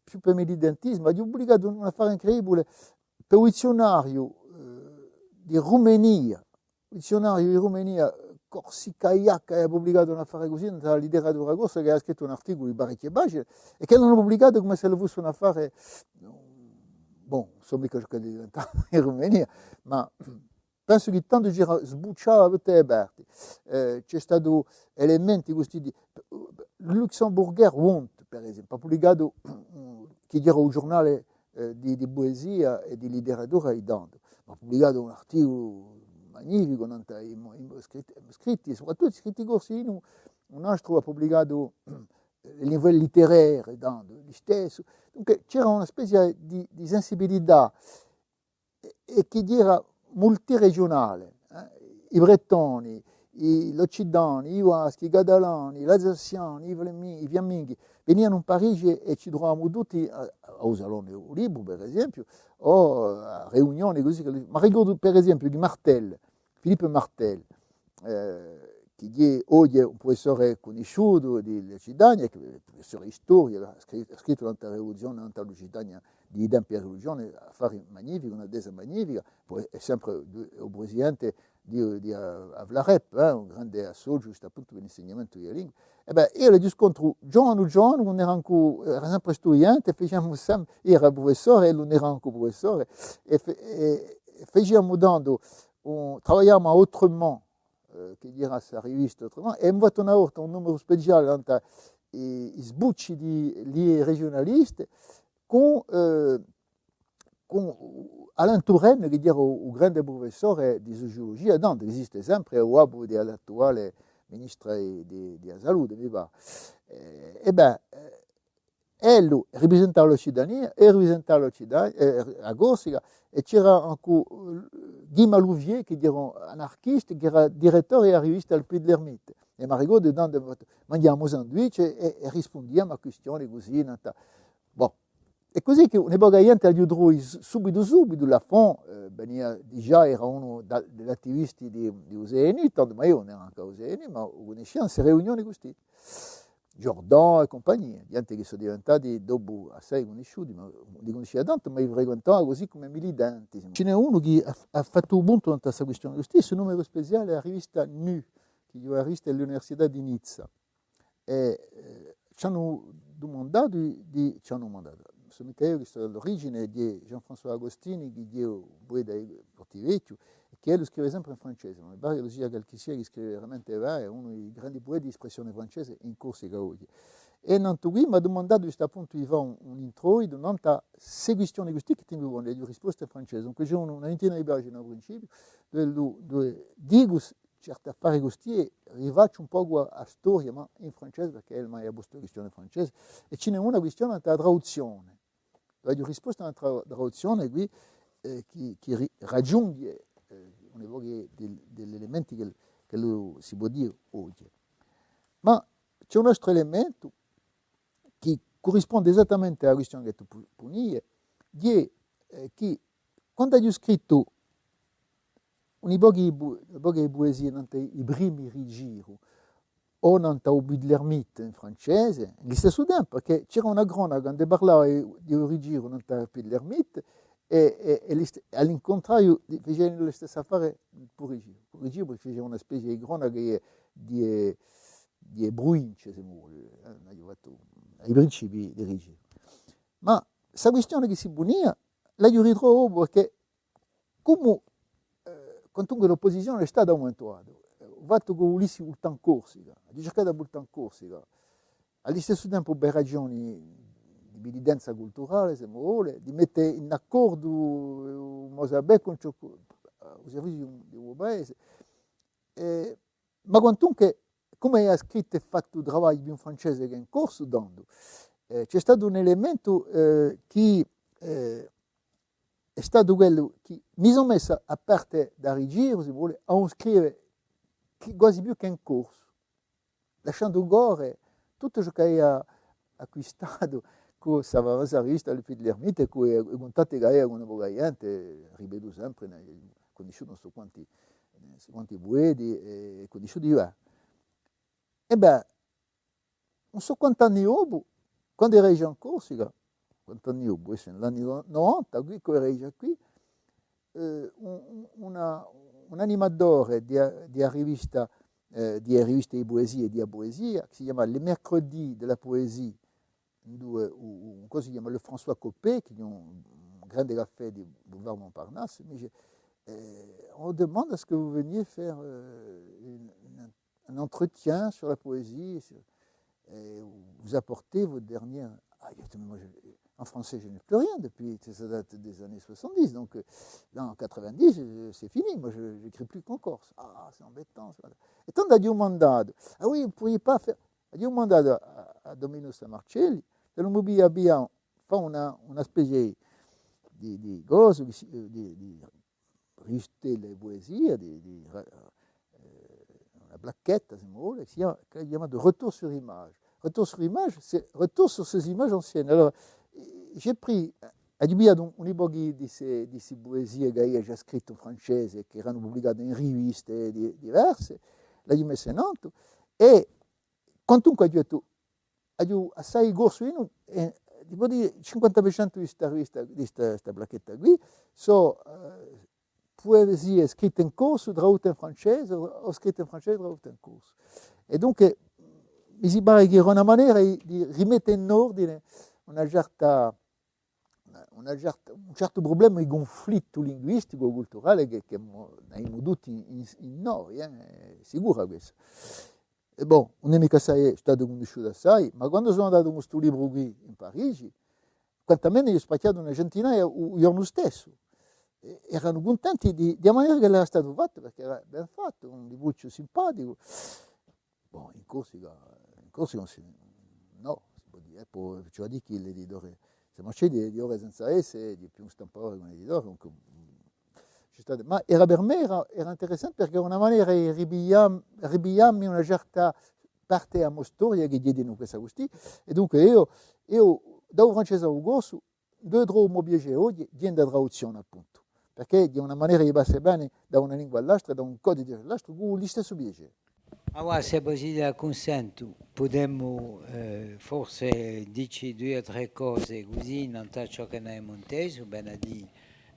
più per militantisimu, aghju publicatu un affare incredibule, per u dizziunariu, eh, di Rumenia, u dizziunariu di Rumenia, Corsica Iaca, hà publicatu un affare cusì, in a litteratura corsa, chì hà scrittu un articulu di parechje pagine, è chì l'anu publicatu cum'è s'ellu fussi un affare, bon, ùn sò micca ciò ch'ellu hè diventatu in Rumenia, ma pensu chì tandu c'era, sbucciava da tutte e parti. Eh, ci hè statu elementi cusì di, Luxemburger Bund, per esempiu, hà publicatu, chì era u ghjurnale, eh, di, di puesia è di litteratura di tandu, ma hà publicatu un articulu magnificu, nant'à i mo-, i mo-, scritti, scritti, soprattuttu scritti corsi, un, un altru hà publicatu, eh, Les Nouvelles littéraires, tandu, listessu. Dunque, c'era una spezia di, di sensibilità è, è chì era multiregiunale, eh, i Bretoni, i, l'Occitani, i Baschi, i Catalani, l'Alsaziani, i Flemi-, i Fiamminghi, venianu in Parigi è ci truvavamu tutti à, à u Salone di u Libru, per esempiu, o à riunioni cusì, chì, m'arricordu, per esempiu, di Martel, Philippe Martel, eh, chì hè oghje un prufessore cunnisciutu di l'Occitania, chì hè prufessore di storia, hà scri-, hà scrittu nant'à a rivoluzione, nant'à l'Occitania, di i tempi di a rivoluzione, affari magnifichi, una tesa magnifica, po hè sempre u presidente di, di a, a FLAREP, eh, un grande associu, ghjustu appuntu, per l'insignamentu di a lingua. È bè, eiu l'aghju scontru ghjovanu, ghjovanu, quandu era ancu, era sempre studiente, faciamu sem-, eiu era prufessore, ellu ùn era ancu prufessore, è fe-, è, è faciamu tandu, un, travagliamu à Autrement, eh, chì era sta rivista Autrement, è emu fattu una volta un numeru speciale nant'à i, i sbucci di, di e regiunaliste, cù, eh, cù Alain Touraine, chì era u, u grande prufessore di suciulugia, tandu esiste sempre, hè u babbu di l'attuale ministra di, di, di a Salute, mi pare. Eh, è bè, eh, ellu riprisentava l'Occitania, è riprisentava l'Occitania, eh, a Corsica, è c'era ancu, eh, Guy Malouvier, chì era un anarchistu, chì era direttore di a rivista Il Puits de l'Ermite. È m'arricordu tandu, manghjavamu sandwich è, è, è rispundiamu à quistioni cusì, nant'à, bon. È cusì chì una poca di ghjente aghju trovu s-, subitu, subitu, Lafont, eh, venia digià, era unu da, di l'attivisti di, di u C N U, tandu, ma eiu ùn era ancu à u C N U, ma u cunniscia in ste riunioni custì. Jordan è cumpagnia, ghjente chì sò diventati dopu assai cunnisciuti, ma ùn li cunniscia tantu, ma li frequentava cusì cum'è militanti. Ci n'hè unu chì hà, hà fattu u puntu nant'à sta quistioni custì, stu numeru speciale di a rivista Nu, chì hè una rivista di l'Università di Nizza. È, eh, ci anu dumandatu di, di, ci anu dumandatu, sò micca eiu chì sò à l'origine, hè Jean-François Agostini, chì hè un pueta di Portivechju, è chì ellu scrive sempre in francese, ma mi pare ch'ellu sia qualchissia chì scrive veramente bè, hè unu di i grandi pueti d'espressione francese in Corsica oghje. È nantu quì m'hà dumandatu ghjustu appuntu di fà un, un introitu, nant'à ste quistioni custì chì tengu pone, aghju rispostu in francese. Dunque, ci hè una, una vintina di pagine à u principiu, duve, duve dicu certi affari custì, è rifacciu un pocu a, a storia, ma in francese, perchè ellu m'hà postu a quistione in francese, è ci n'hè una quistione nant'à a traduzzione. Aghju rispostu à una tra-, traduzzione quì, eh, chì, chì ri-, raghjunghje, eh, un pocu di, di l'elementi chì, chì si pò dì oghje. Ma ci hè un altru elementu chì currisponde esattamente à a quistione chì tù pu-, punie, hè, eh, chì quandu aghju scrittu un pocu di pu-, un pocu di puesia nant'à i primi Rigiru, o nant'à u Puits de l'Ermite in francese, in listessu tempu, perchè c'era una cronaca chì parlava di, di u Rigiru nant'à u Puits de l'Ermite, è, è, è list-, à l'incuntrariu, facianu u listessu affare puru Rigiru. Puru Rigiru, perchè facia una spezia di cronaca di, di, di pruvince, s'è vo vulete, eh, ùn aghju fattu i principii di Rigiru. Ma sta quistione chì si punia, l'aghju ritrovu perchè, cumu, eh, quantunque l'opposizione hè stata à un mumentu datu, eh, u fattu ch'o vulissi vultà in Corsica, aghju circatu di vultà in Corsica, à listessu tempu per ragioni di militenza culturale, s'è vo vulete, di mette in accordu, eh, u mo sapè cun ciò chì, eh, u serviziu di u, di u paese. Eh, ma quantunque, cum'è aghju scrittu è fattu travagli più in francese chè in corsu, tandu, eh, ci hè statu un elementu, eh, chì, eh, hè statu quellu chì mi sò messu à parte da Rigiru, s'è vo vulete, à ùn scrive chì, guasi più chè in corsu, lasciandu corre tuttu ciò ch'aviu acquistatu cù sta famosa rivista Le Puits de l'Ermite, cù i, i cuntatti ch'aviu cù una poca di ghjente, ripetu sempre, ne-, cunnisciutu ùn sò quanti, ùn sò quanti pueti, è cunnisciutu di là. È bè, ùn sò quant'anni dopu, quandu era digià in Corsica, quant'anni dopu, eh, in l'anni no-, novanta, quì, ch'era digià quì, eh, un, un, una, un animatore di a, di a rivista, eh, di a rivista di puesia, di a puesia, chì si chjama Les Mercredis de la Poésie, induve u, u, un cosu si chjama le François Coppée, chì hè un, un grande caffè di Boulevard Montparnasse, mi dice, eh, on demande à ce que vous veniez faire, euh, une, une un entretien sur la poésie, sur, et vous apportez votre dernière. Ah, j'ai dit, mais moi, je, en français, je n'ai plus rien depuis, ça date des années soixante-dix, donc, euh, là, en quatre-vingt-dix, euh, c'est fini, moi, je n'écris plus qu'en corse. Ah, c'est embêtant, ça. È tandu aghju dumandatu, ah oui, vous pourriez pas faire, aghju dumandatu à, à Dominu Sammarcelli, s'ellu mi pudia, pudia fà una, una spezia di, di cosu, di, di, di rivista di puesia, di, di, eh, una placchetta, s'è vo vulete, chì si chjama, chì hè chjamata Retour sur image. Retour sur image, c'est retour sur ces images anciennes. Allora, eh, j'ai pris, eh, aghju pigliatu un, un pocu di, di ste, di ste puesie ch'aviu digià scrittu in francese, chì eranu publicate in riviste di-, diverse, l'aghju messe in altu, è quantunque aghju dettu, aghju assai corsu, eiu, eh, ti pò dì, cinquanta per centu di sta rivista, di sta, sta placchetta quì, sò, eh, puesie scritte in corsu, tradutte in francese, o, o scritte in francese, tradutte in corsu. È dunque, mi si pare chì era una manera di, di rimette in ordine una certa una, una certa, un certu prublema di cunflittu linguisticu, culturale chì, chì mo-, n'avemu tutti in, in noi, eh, hè sicura quessa. È bon, ùn hè micca assai, hè statu cunnisciutu assai, ma quandu sò andatu cù stu libru quì in Parigi, quantu menu aghju spachjatu una centinaia u, u ghjornu stessu. È eranu cuntenti di, di a manera ch'ellu era statu fattu, perchè era ben fattu, un librucciu simpaticu. Bon, in Corsica, in Corsica ùn si, nò, si pò dì, eh, po, ci vole à dì chì l'editore, s'è Marcelli hè editore senza esse, hè più un stampadore chè un editore, dunque, mm, ci hè statu, ma era per mè, era, era interessante perchè era una manera di ripiglià, ripiglià mi una certa parte di a mo storia chì ghjè in quessa custì, è dunque eiu, eiu, da u francese à u corsu, induve trovu u mo piacè oghje, hè in a traduzzione, appuntu, perchè hè una manera di passà bè da una lingua à l'altra, da un codice à l'altru, cù u listessu piacè. Avà, s'è vo site d'accunsentu, pudemu, eh, forse dì ci duie o trè cose cusì, nant'à ciò chì n'avemu intesu, vene à dì,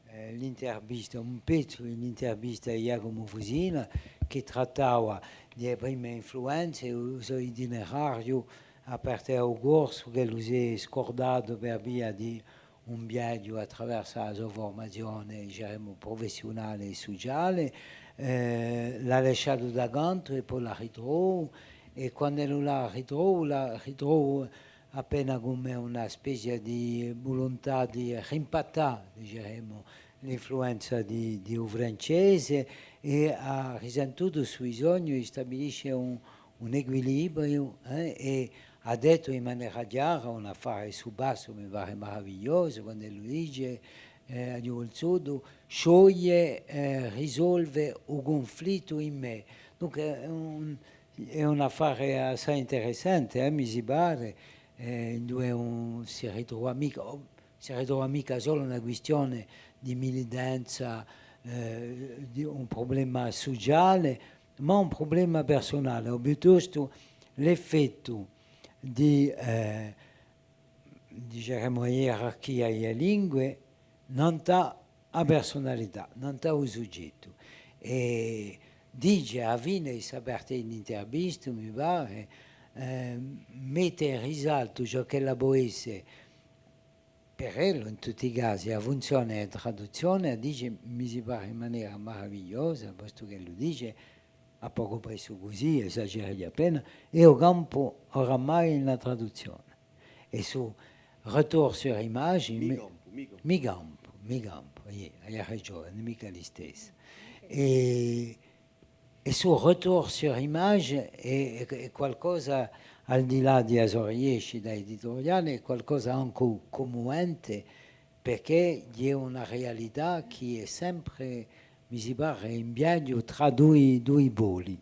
eh, l'intervista, un pezzu di l'intervista di Ghjacumu Fusina, chì trattava di e prime influenze, u so itinerariu, à parte à u corsu, ch'ellu s'hè scurdatu per via di un viaghju à traversu a so furmazione, diceremu, prufessiunale è suciale, eh, l'hà lasciatu da cantu è po l'hà ritrovu, è quand'ellu l'hà ritrovu, l'hà ritrovu appena cum'è una spezia di vuluntà di rimpattà, diceremu, l'influenza di, di u francese, è hà risentutu stu bisognu di stabilisce un, un equilibriu, eh, è hà dettu in manera chjara, un affare subassu, mi pare maravigliosu, quand'ellu dice, eh, aghju vulsutu scioglie, eh, risolve u cunflittu in mè. Dunque, hè un, hè un affare assai interessante, eh, mi si pare, eh, induve ùn si ritrova micca, o, si ritrova micca solu una quistione di militenza, eh, di un prublema suciale, ma un prublema persunale, o piuttostu l'effettu di, eh, diceremu, a ierarchia di e lingue, Nant'à a persunalità, nant'à u sughjettu. È dice, à a fine di sta parte di l'intervista, mi pare, eh, mette in risaltu ciò ch'ella pò esse, per ellu, in tutti i casi, a funzione di traduzzione, dice, mi si pare in manera maravigliosa, postu ch'ellu dice, à pocu pressu cusì, esagereghju appena, eiu campu oramai in a traduzzione. È su retour sur image, mi, mi campu, mi campu. Mi campu, mi campu, iè, hai ragione, micca listessu. È, è su retour sur image hè, hè, hè qualcosa, al di là di a so riescita editoriale, hè qualcosa ancu cummuvente, perchè hè una realità chì hè sempre, mi si pare, in viaghju trà dui, dui poli.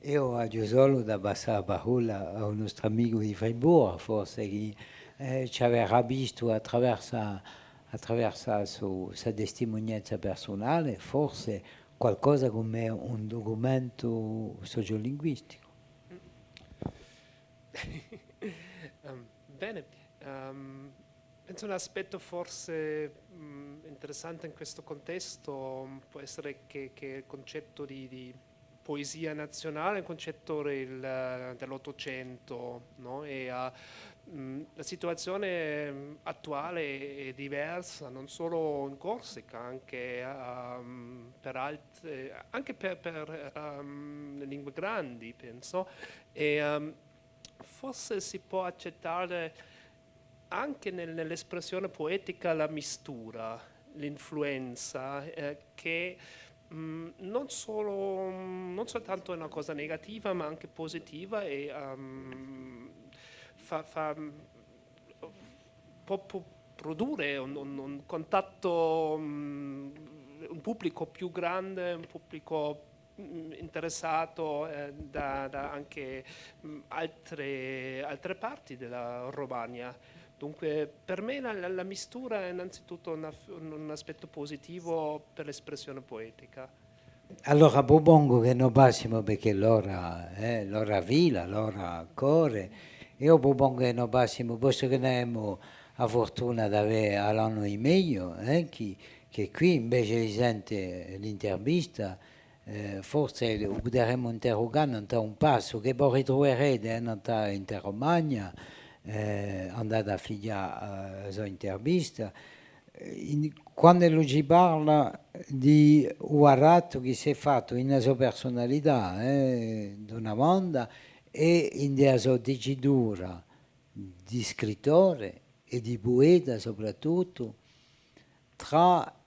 Eiu aghju solu da passà a parolla à u nostru amicu di Friburgu, forse chì, eh, ci averà vistu attraversu, attraversu a so, sa testimunianza persunale, forse qualcosa cum'è un ducumentu sociolinguisticu. Ehm, bene, ehm, penso un aspetto forse, mm, interessante in questo contesto, mm, può essere che, che il concetto di, di poesia nazionale è un concetto del, dell'Ottocento, no? E, eh, mm, la situazione, mm, attuale è diversa, non solo in Corsica, anche, ehm, per altre, anche per, per, ehm, le lingue grandi, penso. E, ehm, forse si può accettare anche nel-, nell'espressione poetica la mistura, l'influenza, eh, che, mm, non solo, non soltanto è una cosa negativa, ma anche positiva e, ehm, fa, fa, mm, può, può produrre un, un, un contatto, mm, un pubblico più grande, un pubblico mm, interessato, eh, da, da anche, mm, altre, altre parti della Romania. Dunque, per me la, la, la mistura è innanzitutto una f-, un, un aspetto positivo per l'espressione poetica. Allora, prupongu chì no passimu, perchè l'ora, eh, l'ora fila, l'ora corre, eiu prupongu chì no passimu, postu chì no avemu a furtuna d'avè Alanu Di Meglio, eh, chì, chì quì invece di sente l'intervista, eh, forse u puderemu interrugà nant'à un passu chì vo ritruverete, eh, nant'à Interromania, eh, andate à fighjà, eh, a so intervista, eh, in, quand'ellu ci parla di u barattu chì s'hè fattu in a so persunalità, eh, d'una banda, è in a so dicitura di scrittore è di pueta soprattuttu, trà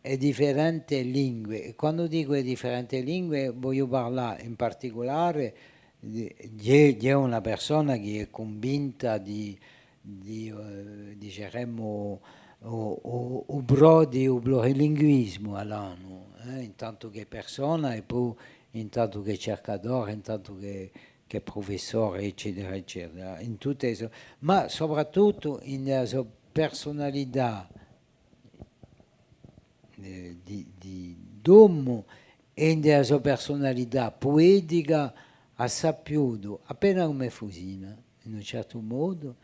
e differente lingue. È quandu dicu e differente lingue, vogliu parlà in particulare di, di, di una persona chì hè cunvinta di, di, eh, diceremu, u, u, u prò di u plurilinguisimu, Alanu, eh, intantu chè persona è po intantu chè circadore, intantu chè, chè prufessore, eccetera, eccetera, in tutte e so, ma soprattuttu in a so persunalità eh, di, di, d'omu è in a so persunalità puetica hà sappiutu, appena cum'è Fusina, in un certu modu,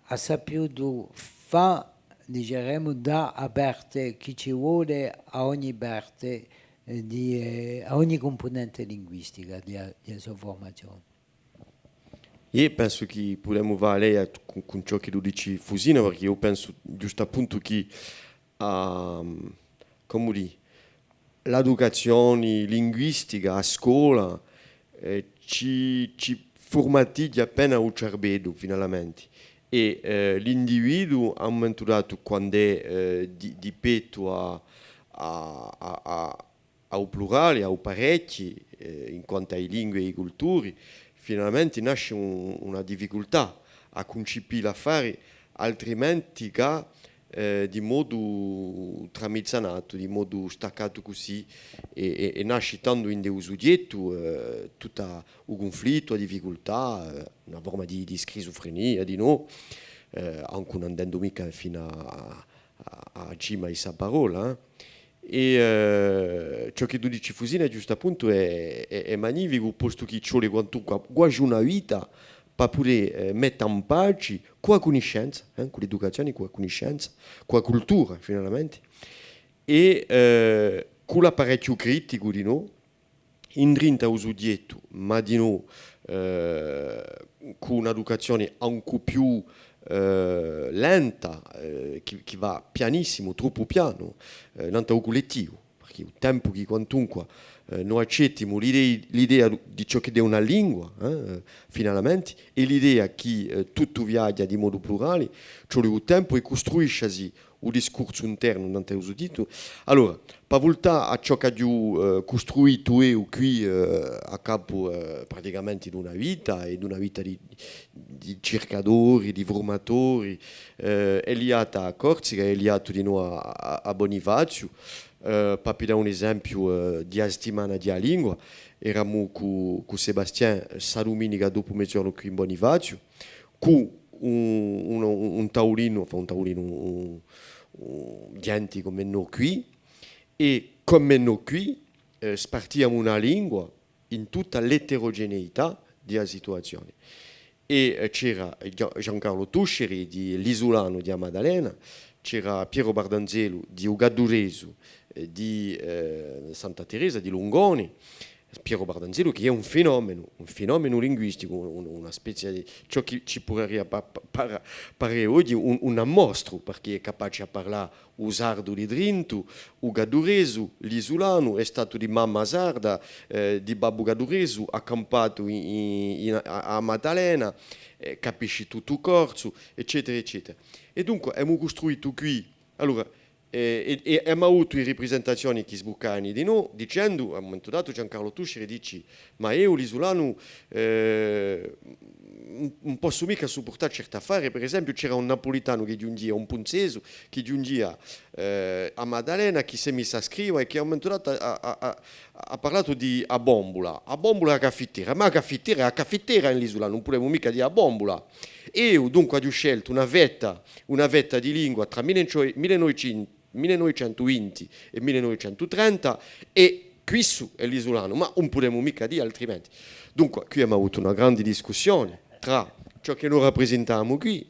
hà sappiutu fà, diceremu, dà a parte chì ci vole à ogni parte, eh, di, eh, à ogni cumpunente linguistica di a, di a so furmazione. Eiu pensu chì pudemu fà a leia cù, cù ciò chì tù dici, Fusina, perchè eiu pensu ghjustappuntu chì, ehm, cumu dì, l'educazioni linguistica à a scola, eh, ci, ci furmatighja appena u cerbeddu, finalamenti. È, eh, l'individuu, à un mumentu datu, quand'hè, eh, di, di pettu à, à, à, à, à u plurali, à u parechji, eh, in quantu à i lingui è i culturi, finalamenti nasci un, una difficultà à cuncipì l'affari altrimenti chè, eh, di modu tramizanatu, di modu staccatu cusì, è, è, è nasci tandu ind'è u sughjettu, eh, tuttu u cunflittu, a difficultà, eh, una forma di, di schizufrenia, dinò, eh, ancu ùn andendu micca finu à, à, à a cima di sta parolla, eh. È, eh, ciò chì tù dici, Fusina, ghjustappuntu hè, hè, hè magnificu, postu chì ci vole quantunque quasi una vita pà pudè, eh, metta in paci cù a cunniscenza, eh, cù l'educazione, cù a cunniscenza, cù a cultura, finalmente, è, eh, cù l'apparechju criticu dinò, indrinta à u sughjettu, ma dinò, eh, cù un'educazione ancu più, eh, lenta, eh, chì, chì và pianissimu, troppu pianu, eh, nant'à u cullettivu, perchè u tempu chì quantunque, eh, no accettimu l'idea, l'idea di ciò ch'ella hè una lingua, eh, finalmente, è l'idea chì, eh, tuttu viaghja di modu plurale, ci vole u tempu è custruiscesi u discursu internu, nant'à u sughjettu. Allora, pà vultà à ciò ch'aghju, eh, custruitu eiu quì, eh, à capu, eh, praticamente d'una vita, è d'una vita di, di circadori, di furmatori, eh, hè liata à Corsica, hè liatu dinò à, à, à Bunifaziu. Eh, pà piddà un esempiu, eh, di a stimana di a lingua, eramu cù, cù Sébastien, eh, sta duminica dopu meziornu quì in Bunifaziu, cù un, un, un, un taulinu, enfin, un taulinu, un, un, ghjenti cum'è no quì, è cum'è no quì, eh, spartiamu una lingua in tutta l'eterogeneità di a situazione. È, eh, c'era Gia-, Giancarlo Tusceri di l'Isulanu di a Maddalena, c'era Piero Bardanzellu di u Gadduresu, eh, di, eh, Santa Teresa, di Lungone, Piero Bardanzellu, chì hè un fenomenu, un fenomenu linguisticu, un, una spezia di, ciò chì ci puderia pa-, pa-, pare, pare oghje un, un ammostru, perchè hè capace à parlà u sardu di drintu, u gadduresu, l'isulanu, hè statu di mamma sarda, eh, di babbu gadduresu, hà campatu in, in, in, à, à Maddalena, eh, capisce tuttu u corsu, eccetera, eccetera. È dunque, emu custruitu quì, allora, eh, è, è, è emu avutu e riprisentazioni chì sbuccavani dinò, dicendu, à un mumentu datu, Giancarlo Tusceri dici, ma eiu l'isulanu, eh, ùn, ùn possu micca suppurtà certi affari. Per esempiu, c'era un napulitanu chì ghjunghjia, un punzesu, chì ghjunghjia, eh, à Maddalena, chì s'hè missu à scriva è chì à un mumentu datu hà, hà, hà, hà parlatu di a bombula. A bombula è a caffittera. Ma a caffittera hè a caffittera in l'isulanu, ùn pudemu micca dì a bombula. Eiu, dunque, aghju sceltu una fetta, una fetta di lingua trà mille, mille novecentu, mille novecentu vinti è mille novecentu trenta, è quissu hè l'isulanu, ma ùn pudemu micca dì altrimenti. Dunque, quì emu avutu una grande discussione trà ciò chì no raprisintemu quì,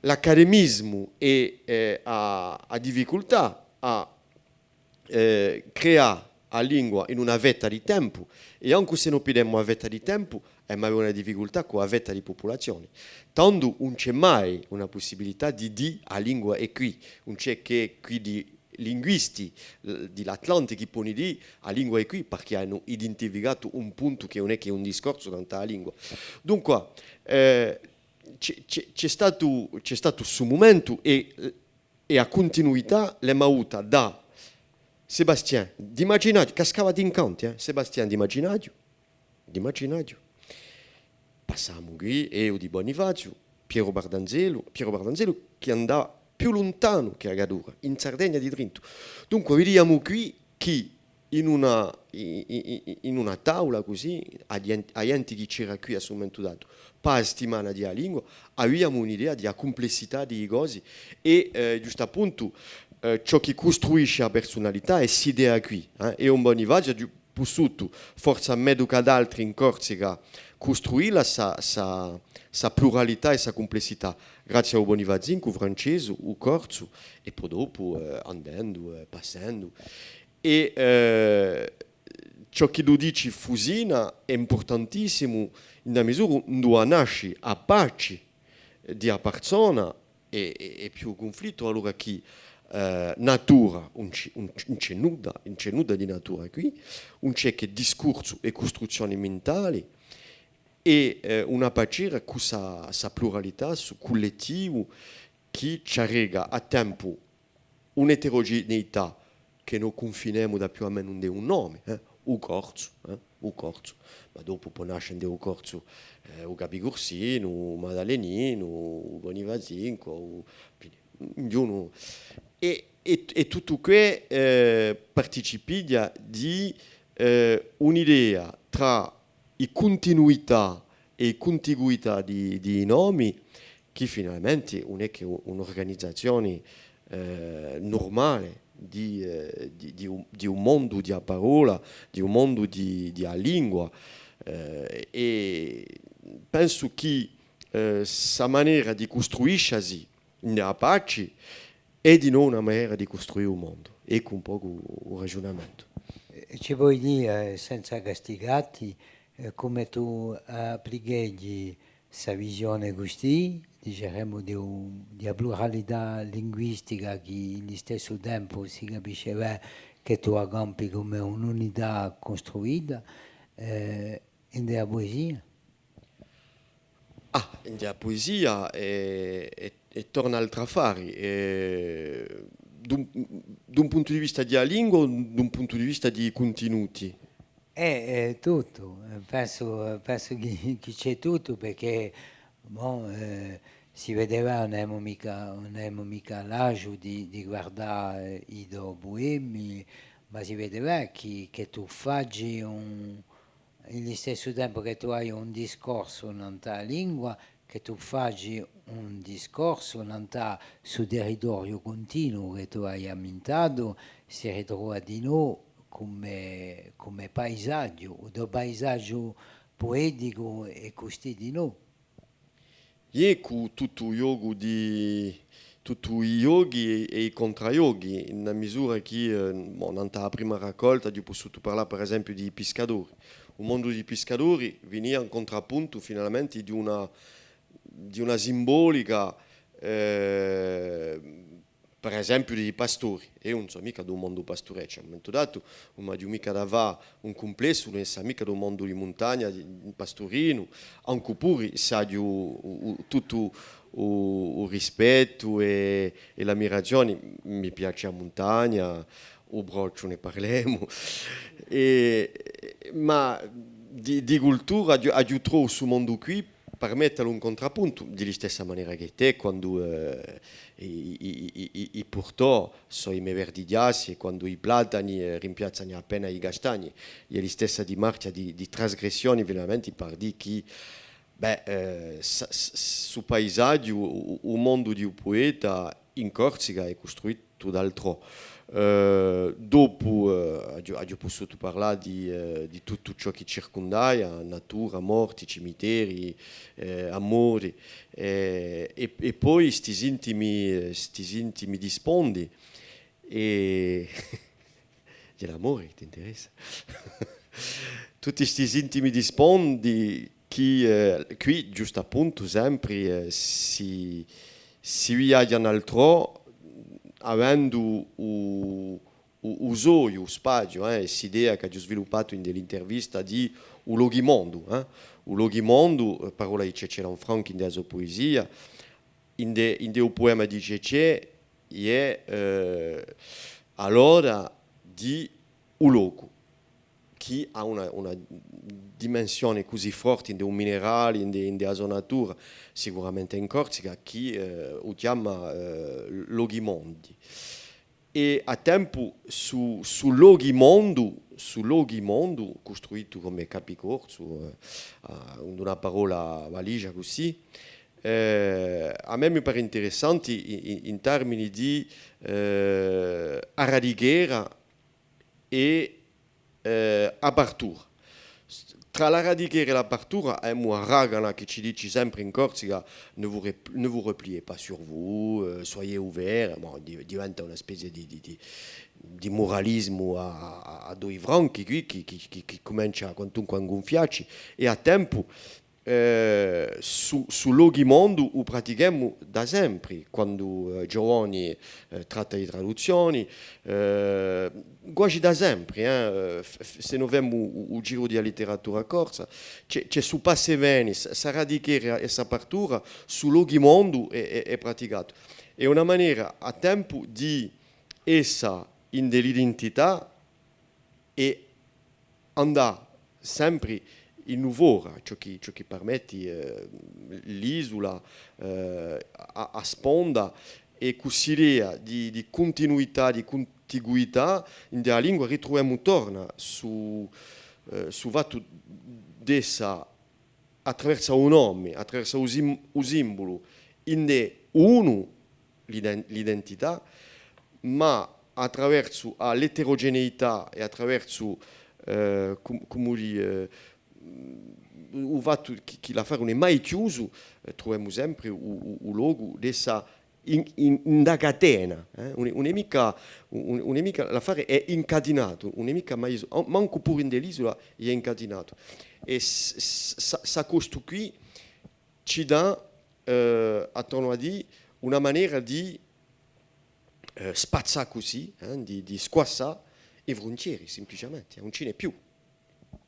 l'accademisimu è, eh, a, a difficultà à, eh, creà a lingua in una fetta di tempu, è ancu s'è no piddemu a fetta di tempu, eh, emu una difficultà cù a fetta di pupulazione. Tandu ùn ci hè mai una pussibilità di dì a lingua hè quì, ùn ci hè chè quiddi linguisti, eh, di l'Atlanticu chì poni dì a lingua hè quì, perchè anu identificatu un puntu chì ùn hè chè un discorsu nant'à a lingua. Dunque, eh, ci hè, ci hè, ci hè statu, ci hè statu stu mumentu è, è a cuntinuità l'emu avuta da Sébastien Di Maginaghju, cascava d'incantu, eh, Sébastien Di Maginaghju, Di Maginaghju. Passamu quì, eiu di Bunifaziu, Piero Bardanzellu, Piero Bardanzellu chì andava più luntanu chè a Gaddura, in Sardegna di drintu. Dunque, vidiamu quì chì in una, i-, i-, i-, in una taula cusì, a ghjen-, a ghjenti chì c'era quì à stu mumentu datu, pà a stimana di a lingua, aviamu un'idea di a cumplessità di i cosi è, eh, ghjustappuntu, eh, ciò chì custruisce a persunalità hè st'idea quì, eh. È in Bunifaziu aghju pussutu, forse megliu chè d'altri in Corsica, custruilla sta, sta, sta pluralità è sta cumplessità, grazia à u bunifazincu, u francesu, u corsu, è po dopu, eh, andendu, eh, passendu. È, eh, ciò chì tù dici Fusina hè impurtantissimu, in a misura induva nasci a paci di a parsona è, è, è più cunflittu, allora chì, eh, natura, ùn ci, ùn, ùn ci hè nudda, ùn ci hè nudda di natura quì, ùn ci hè chè discursu è custruzzioni mintali, è, eh, una pacera cù sta, sta pluralità, stu cullettivu chì ci arreca à tempu un'eterogeneità chì no cunfinemu da più à menu ind'è un nome, eh? U corsu, eh? U corsu. Ma dopu pò nasce ind'è u corsu, eh, u capicursinu, u maddaleninu, u bunifazincu, u, ognunu. È, è, è tuttu què, eh, participia di, eh, un'idea trà i cuntinuità è i cuntiguità di, di i nomi, chì finalmente ùn hè chè u-, un'urganizazione, eh, nurmale di, eh, di, di un, di un mondu di a parolla, di un mondu di, di a lingua, eh, è pensu chì, eh, sta manera di custruiscesi in a paci hè dinò una manera di custruì u mondu. Eccu un pocu u ragiunamentu. È ci voli dì, eh, senza castigatti, eh, cumu tù applicheghji sta visione custì, diceremu, di u-, di a pluralità linguistica chì in listessu tempu si capisce bè chì tù a campi cum'è un'unità custruita, eh, ind'è a puesia? Ah, ind'è a puesia hè, hè, hè torna altru affari, eh, d'un, d'un puntu di vista di a lingua o d'un puntu di vista di i cuntinuti? Eh, eh, tuttu, eh, pensu, pensu chì, chì ci hè tuttu, perchè, bon, eh, si vede bè, ùn avemu micca, ùn avemu micca l'asgiu di, di guardà, eh, i to puemi, ma si vede bè chì, chì tù faci un, in listessu tempu chì tù hai un discorsu nant'à a lingua, chì tù faci un discorsu nant'à stu territoriu cuntinuu chì tù hai ammintatu, si ritrova dinò cum'è, cum'è paisaghju, u to paisaghju pueticu hè custì dinò. Iè, cù tuttu u ghjocu di, tuttu i ghjochi è, è i contraghjochi, in a misura chì, eh, bon, nant'à a prima raccolta aghju pussutu parlà, per esempiu, di i piscadori. U mondu di i piscadori vinia in contrappuntu, finalmenti, di una, di una simbolica, eh, per esempiu, di i pastori. Eiu ùn sò micca d'un mondu pasturecciu, à un mumentu datu, ùn m'aghju micca da fà un cumplessu, ùn sò micca d'un mondu di muntagna, di, di pasturinu, ancu puru s'aghju u, u, tuttu u, u rispettu è, è l'ammirazioni, mi piaci a muntagna, u brocciu ne parlemu, è, ma di, di cultura aghju, aghju trovu stu mondu quì, per mettelu in contrappuntu, di listessa manera chè tè, quandu, eh, i, i, i, i, i purtò sò i me verdi ghjassi è quandu i platani, eh, rimpiazzani appena i castagni, hè listessa dimarchja di, di trasgressioni, veramente, par dì chì, bè, eh, s-, s-, stu paisaghju, u, u mondu di u pueta in Corsica hè custruitu tuttu d'altrò. Eh, dopu, eh, aghju, aghju pussutu parlà di, eh, di tuttu ciò chì circundaia, natura, morti, cimiteri, eh, amori, eh, è, è po sti sintimi, eh, sti sintimi di spondi, è, hè l'amori chì t'interessa. Tutti sti sintimi di spondi chì, eh, quì, ghjustappuntu, sempri, eh, si, si viaghja in altrò, avendu u, u, u soiu spaziu, eh, è st'idea ch'aghju sviluppatu in l'intervista di u lochimondu, eh. U lochimondu, eh, parolla di Cecè Lanfranchi in a so puesia, in, in u puema di Cecè, hè, eh, a loda di u locu, chì hà una, una dimensione cusì forte in u minerale, in, in a so natura, sicuramente in Corsica, chì, eh, u chjama, eh, lochimondi. È à tempu stu, stu lochimondu, stu lochimondu, custruitu cum'è Capicorsu, eh, à, in una parolla valisgia cusì, eh, à mè mi pare interessante in, in, in termini di, eh, arradichera è, eh, apertura. S-, trà l'arradichera è l'apertura, emu a ragana chì ci dici sempri in Corsica, ne vous rep-, ne vous repliez pas sur vous, eh, soyez ouverts, bon, di-, diventa una spezia di, di, di, di muralisimu à, à, à dui franchi quì, chì, chì, chì, chì cumencia quantunque à ingunfiacci, è à tempu, eh, stu, stu lochimondu u pratichemu da sempri, quandu, eh, Giovanni, eh, tratta di traduzzioni, eh, guasi da sempri, eh, f-, f-, s'è no femu u, u giru di a litteratura corsa, ci hè, ci hè stu passa è veni, s-, sta radichera è st'apertura, stu lochimondu hè, hè, hè praticatu. Hè una manera à tempu di essa in l'identità è andà sempri in u fora, ciò chì, ciò chì permetti, eh, l'isula, eh, a, a sponda, è cù st'idea di, di cuntinuità, di cuntiguità, in a lingua ritruvemu torna stu, eh, stu fattu d'essa attraversu à u nomi, attraversu à u sim-, u simbulu, ind'è unu l'iden-, l'identità, ma attraversu à l'eterogeneità è attraversu, eh, cum-, cumu dì, eh, u fattu chì, chì l'affare ùn hè mai chjusu, eh, truvemu sempre u, u, u locu d'essa in, in, in a catena, eh? Ùn hè, ùn hè micca, ùn, ùn hè micca, l'affare hè incatinatu, ùn hè micca mai, mancu puru in l'isula hè incatinatu. È s-, s-, s-, sta costu quì ci dà, eh, à tornu à dì, una manera di, eh, spazzà cusì, eh, di, di squassà i fruntieri, simpliciamente, ùn ci n'hè più.